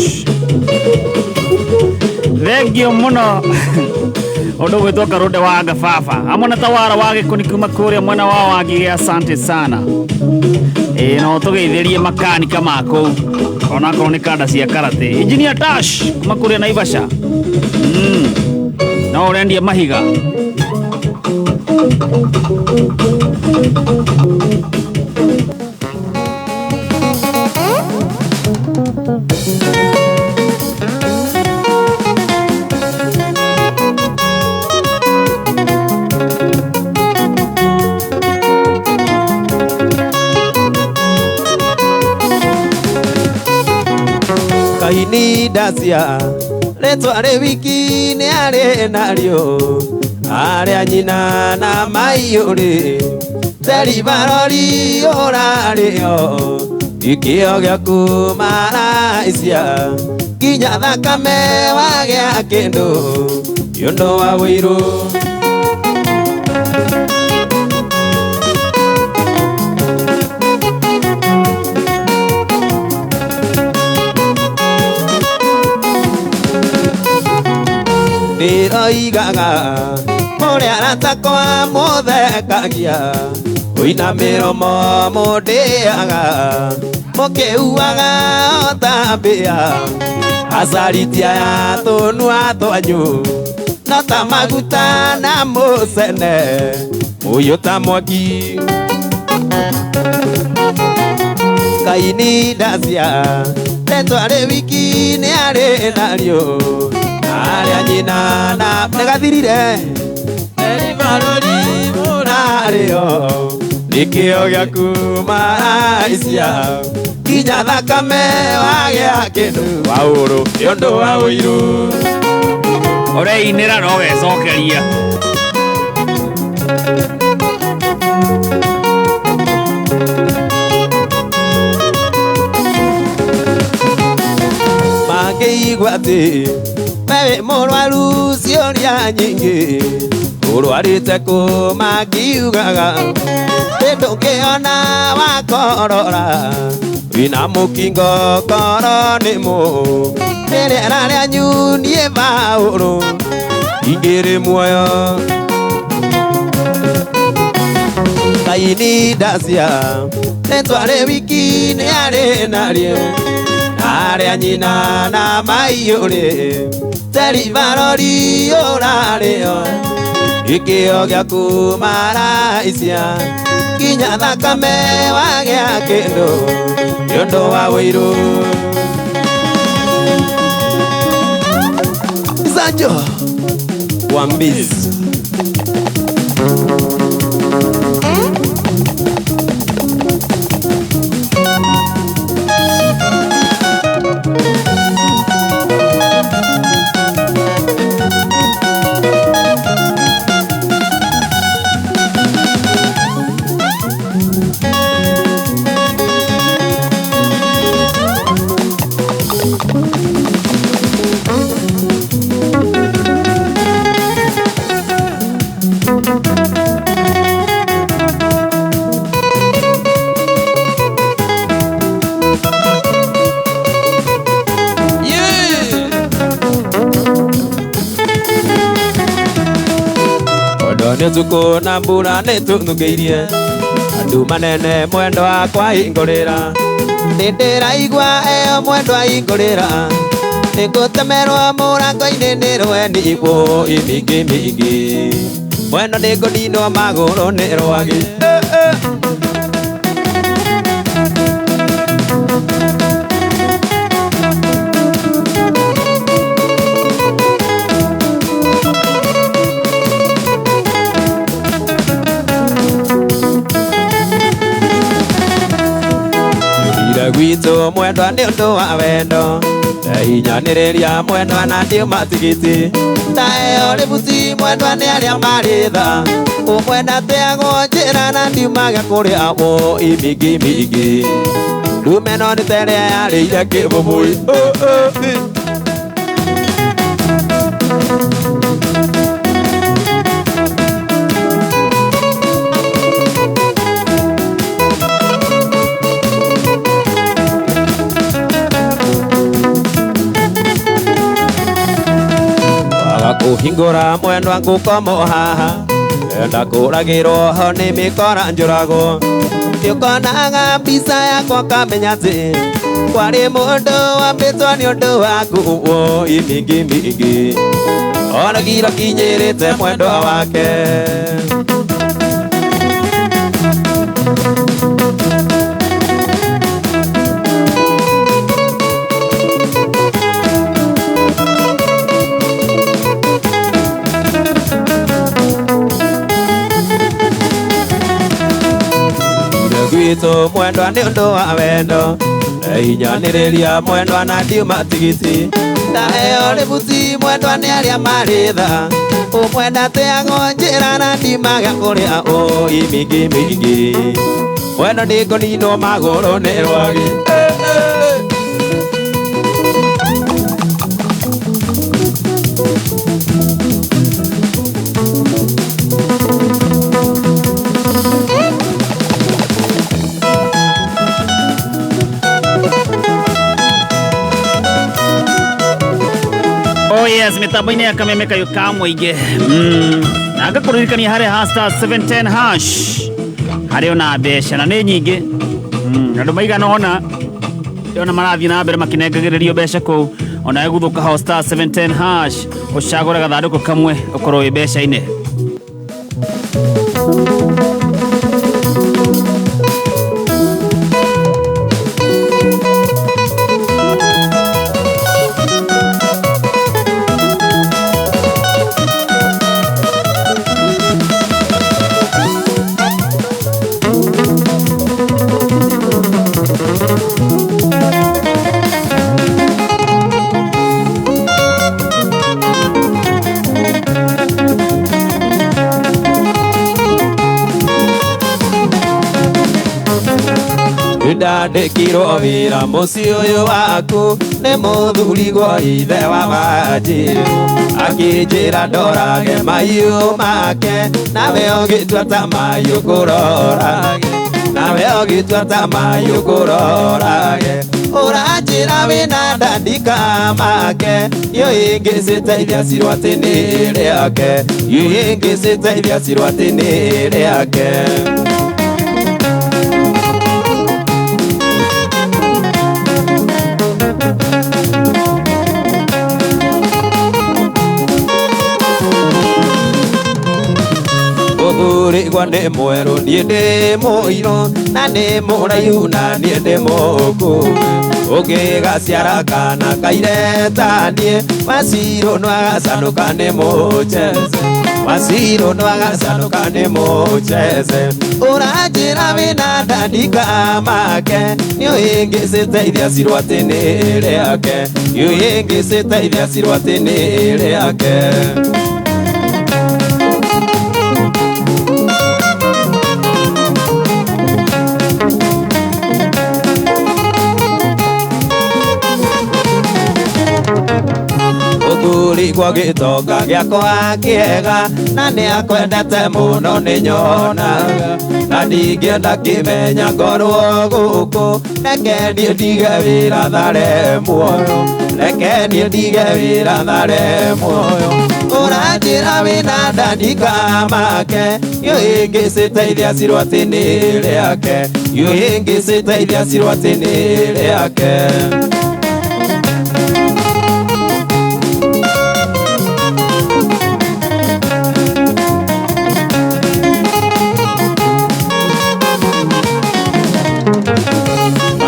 Thengio mũno ũndũ gwĩtwo Karũnde wa Gababa hamwe na Tawara wa Gĩkũni kuma kũrĩa mwena wa Wangigĩ, asante sana. No tũgeithĩrie makanika ma kũu onakorwo nĩ kanda cia karate. Engineer Tash kuma kũrĩa Naivasha. No ũrendia mahiga. Kaini ndacia rĩtwa rĩ wiki nĩ arĩ narĩo arĩa nyina na maiyũrĩ teri barori ũrarĩo gĩkĩo gĩaku maracia nginya thakame wagĩa kĩndũ nĩũndũ wa ũirũ. Ndĩroigaga mũrĩ aratakwa mũthekagia ũina mĩromo mũndĩaga mũkĩuaga o ta mbĩa acaritia ya tũnua twanyu no ta maguta na mũcene mũiyũ ta mwaki Kaini ndacia retwa rĩ wiki nĩ arĩ narĩo arĩa nyina na nĩgathirire mũrarĩo nĩkĩo gĩaku maraicia nginya thakame wagĩa kĩndũ waũrũ nĩ ũndũ wa ũiru ũreinĩra no wecokeria mangĩigua atĩ wewe mũrwaru ciũria nyingĩ ũrwarĩte kũ mangiugaga ndũngĩona wakorora wĩna mũkingo ngoro nĩ mũ nĩ rĩera rĩanyu niĩ baũrũ ingĩrĩ muoyo Kaini ndacia rĩtwa rĩ wiki nĩ arĩ narĩo arĩa nyina na maiyũrĩ teribarori ũrarĩo gĩkĩo gĩaku maraicia nginya thakame wagĩa kĩndũ nĩ ũndũ wa ũiru Sanjo Wambiz Nĩ na mbura nĩ tũthũkĩirie andũ manene mwendwa wakwa ingũrĩra nĩ ndĩraigua ĩyo mwendwa ingũrĩra nĩngũtemerwo mũrango-inĩ nĩ rweni igwo imingĩ mingĩ mwendwa nĩngũninwo magũrũ nĩ rwagĩ gwitũ mwendwa nĩ ũndũ wa wendo ndehinyanĩrĩria mwendwa na ndiuma tigiti ndaheo rĩbuti mwendwa nĩ arĩa marĩ tha ũmwe ndateagwo njĩra na ndiumaga kũrĩa woi mingĩ mingĩ ndume no nĩ ta ĩrĩa yarĩire kĩbũbũi. Kũhingũra mwendwa ngũkomwo haha enda kũragĩrwo ho nĩ mĩkora njũragwo nĩũkonaga mbica yakwa ũkamenya atĩ kwarĩ mũndũ wambĩtwo nĩ ũndũ waku woi mingĩ mingĩ ona kiro kinyĩrĩte mwendwa wake. Gwitũ mwendwa nĩ ũndũ wa wendo ndehinyanĩrĩria mwendwa na ndiuma tigiti ndaheo rĩbuti mwendwa nĩ arĩa marĩ tha ũmwe ndateagwo njĩra na ndiumaga kũrĩa ũi mingĩ mingĩ mwendwa nĩngũninwo magũrũ nĩ rwagĩ. Oh yes, mitambo-inĩ ya Kameme kayũ ka mũingĩ. Na ngakũririkania harĩa ha star 710 hash harĩ ona mbeca na nĩ nyingĩ. Andũ maigana ũna ndĩrona marathiĩ na mbere makĩnengagĩrĩrio mbeca kũu. Ona ĩguthũka ho star 710 hash ũcagũre gathandũkũ kamwe ũkorwo wĩ mbeca-inĩ. Ndandĩkirwo wĩra mũciĩ ũyũ waku nĩ mũthuri gwa ithe wa Wanjiru akĩnjĩra ndorage mahiũ make nawe ũgĩtua ta mahiũ kũrorage nawe ũgĩtua ta mahiũ kũrorage ũranjĩra wĩna ndandika make iyo ĩngĩciteithia cirwo atĩ nĩ rĩake iyo ĩngĩciteithia cirwo atĩ nĩ rĩake. Mũthuri-gwa nĩ mwerũ niĩ ndĩ mũirũ na nĩ mũraihu na niĩ ndĩ mũkuhĩ ũngĩgaciara kana kaire ta niĩ Wacirũ no agacanũka nĩ mũcheze Wacirũ no agacanũka nĩ mũcheze ũranjĩra wĩna ndandika make nĩũhĩngĩcĩte cirwo atĩ nĩ rĩake nĩũhĩngĩcĩte cirwo atĩ nĩ rĩake. Mũthuri-gwa gĩtonga gĩakwa kĩega na nĩakwendete mũno nĩnyonaga na ndingĩenda kĩmenya ngorwo gũkũ reke niĩ ndige wĩra thare muoyo reke niĩ ndige wĩra thare muoyo ũranjĩra wĩna ndandika make nĩũhĩngĩcĩteithia cirwo atĩ nĩ rĩake nĩũhĩngĩcĩteithia cirwo atĩ nĩ rĩake.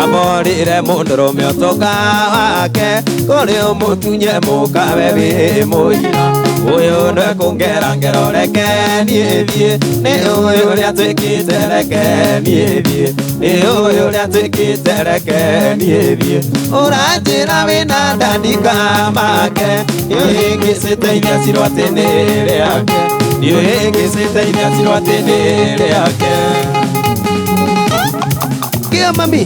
Amorire mũndũrũme ũtonga wake kũrĩ ũmũtunye mũkawe wĩ mũira ũyũ nĩwe kũngera ngero reke niĩ thiĩ nĩ ũyũ ũrĩa twĩkĩte reke niĩ thiĩ nĩ ũyũ ũrĩa twĩkĩte reke niĩ thiĩ ũranjĩra wĩna ndandika make nĩũhĩngĩcĩteithia cirwo atĩ nĩ rĩake nĩũhĩngĩcĩteithia cirwo atĩ nĩ rĩake. Kia mami.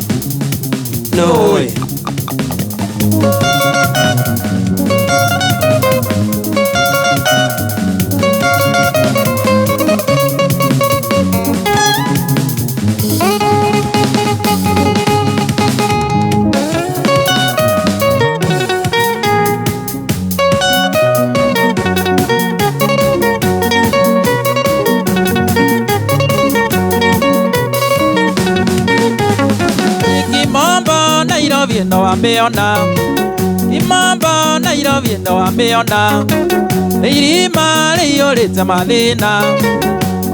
No way. Nairobi no ameona Kimamba Nairobi no ameona irima rĩiyũrĩte mathĩna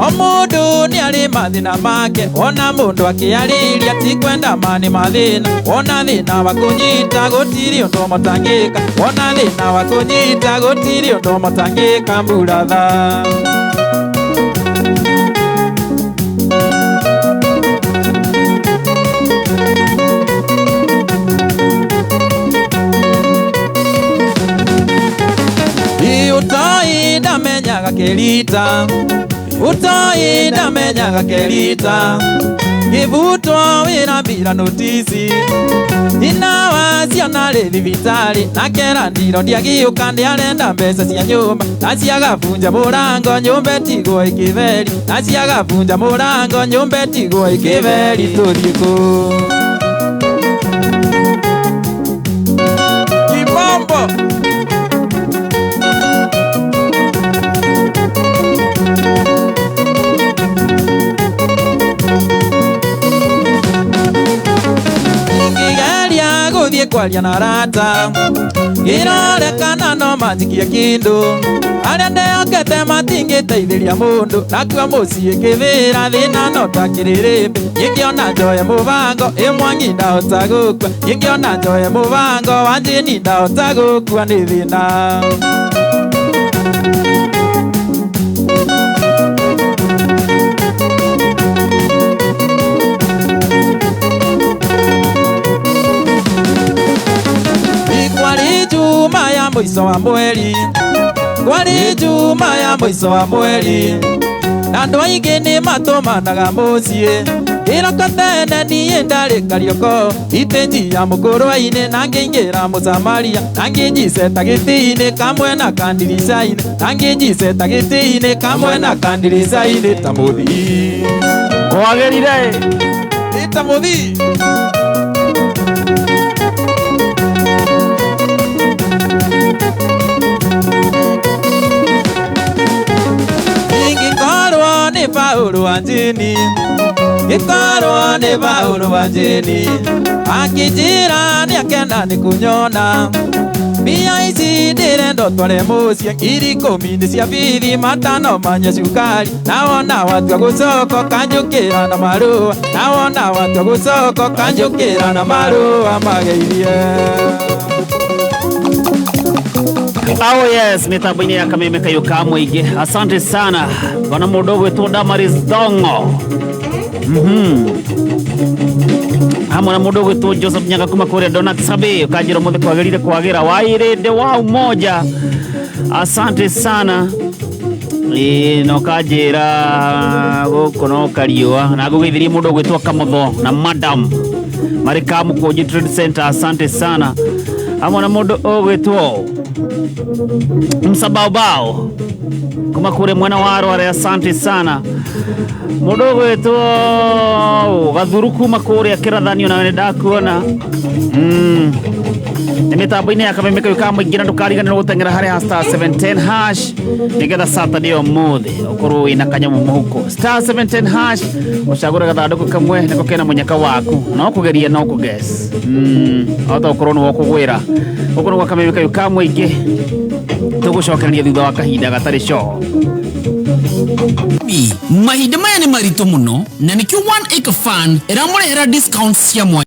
o mũndũ nĩarĩ mathĩna make ona mũndũ akĩarĩria ti kwenda ma nĩ mathĩna wona thĩna wa kũnyita gũtirĩ ũndũ mũtangĩka wona thĩna wa kũnyita gũtirĩ ũndũ mũtangĩka mburatha. Utoi ndamenyaga kĩrita utoi ndamenyaga kĩrita ngĩbutwo wĩra mbira notisi nyina wa ciana rĩ thibitarĩ na kera ndiro ndiagĩũka ndĩarenda mbeca cia nyũmba na ciagabunja mũrango nyũmba ĩtigwo ĩkĩtheri na ciagabunja mũrango nyũmba ĩtigwo ĩkĩtheri tũthiĩ kũ. Kimambo. Kwaria na arata Ngĩrorekana no manjikie kĩndũ Arĩa ndehokete matingĩteithĩria mũndũ Nakua mũciĩ kĩthĩra thĩna no ta kĩrĩrĩmbĩ Ingĩona njoe mũbango ĩmwangi ndahota gũkua Ingĩona njoe mũbango wa njĩni ndahota gũkua nĩ thĩna. Kwari Juma ya mwisho wa mweri, kwari Juma ya mwisho wa mweri, na andũ aingĩ nĩ matũmanaga mũciĩ kĩroko tene niĩ ndarĩ Karioko itĩnji ya mũkũrwa-inĩ na ngĩingĩra Mũsamaria na ngĩnjiceta gĩtĩ-inĩ kamwe na kandirica-inĩ na ngĩnjiceta gĩtĩ-inĩ kamwe na kandirica-inĩ ta mũthii kwagĩrire ta mũthii. Ingĩkorwo nĩ Paũlũ wa Njini, ngĩkorwo nĩ Paũlũ wa Njini, akĩnjĩra nĩakena nĩ kũnyona. Mbia ici ndĩrenda ũtware mũciĩ, 10,000 nĩ cia bithi, 5 manyue cukari, na wona watua gũcoka ũkanjũkĩra na marũa, na wona watua gũcoka ũkanjũkĩra na marũa mageithie. Oh yes, mitambo-inĩ ya Kameme Kayũ ka Mũingĩ. Asante sana bwana mũndũ ũgwĩtwo Damaris Dongo. Hamwe na mũndũ ũgwĩtwo Joseph Nyaga kuma kũrĩa Donat Sabe ũkanjĩra ũmũthĩ kwagĩrire kwagĩra wairĩndĩ wa umoja. Asante sana. No kanjĩra gũkũ no kariũa na ngũgeithirie mũndũ ũgwĩtwo Kamotho na Madam marĩ Kamũkũnji Trade Center. Asante sana. Hamwe na mũndũ ũgwĩtwo Msabaobao kuma kure mwena wa Rware. Asante sana. Mũndũ ũgwĩtwo Gathuru kuma kũrĩa Kĩrathanio nawe nĩ ndakuona. Nĩ mĩtambo-inĩ ya Kameme Kayũ ka Mũingĩ na ndũkariganĩrwo gũteng'era harĩa star 710 hash nĩgetha Saturday ũmũthĩ ũkorwo wĩna kanyamũ mũhuko. Star 710 hash ũcagũre gathandũkũ kamwe nĩko kena mũnyaka waku no kũgeria no kũguess. Ota ũkorwo nĩwe ũkũgwĩra. Gũkũ nĩ gwa Kameme Kayũ ka Mũingĩ tũgũcokereria thutha wa kahinda gatarĩ coo. Mahinda maya nĩ maritũ mũno na nĩkĩo One Acre Fund ĩramũrehera discounts cia mwanya.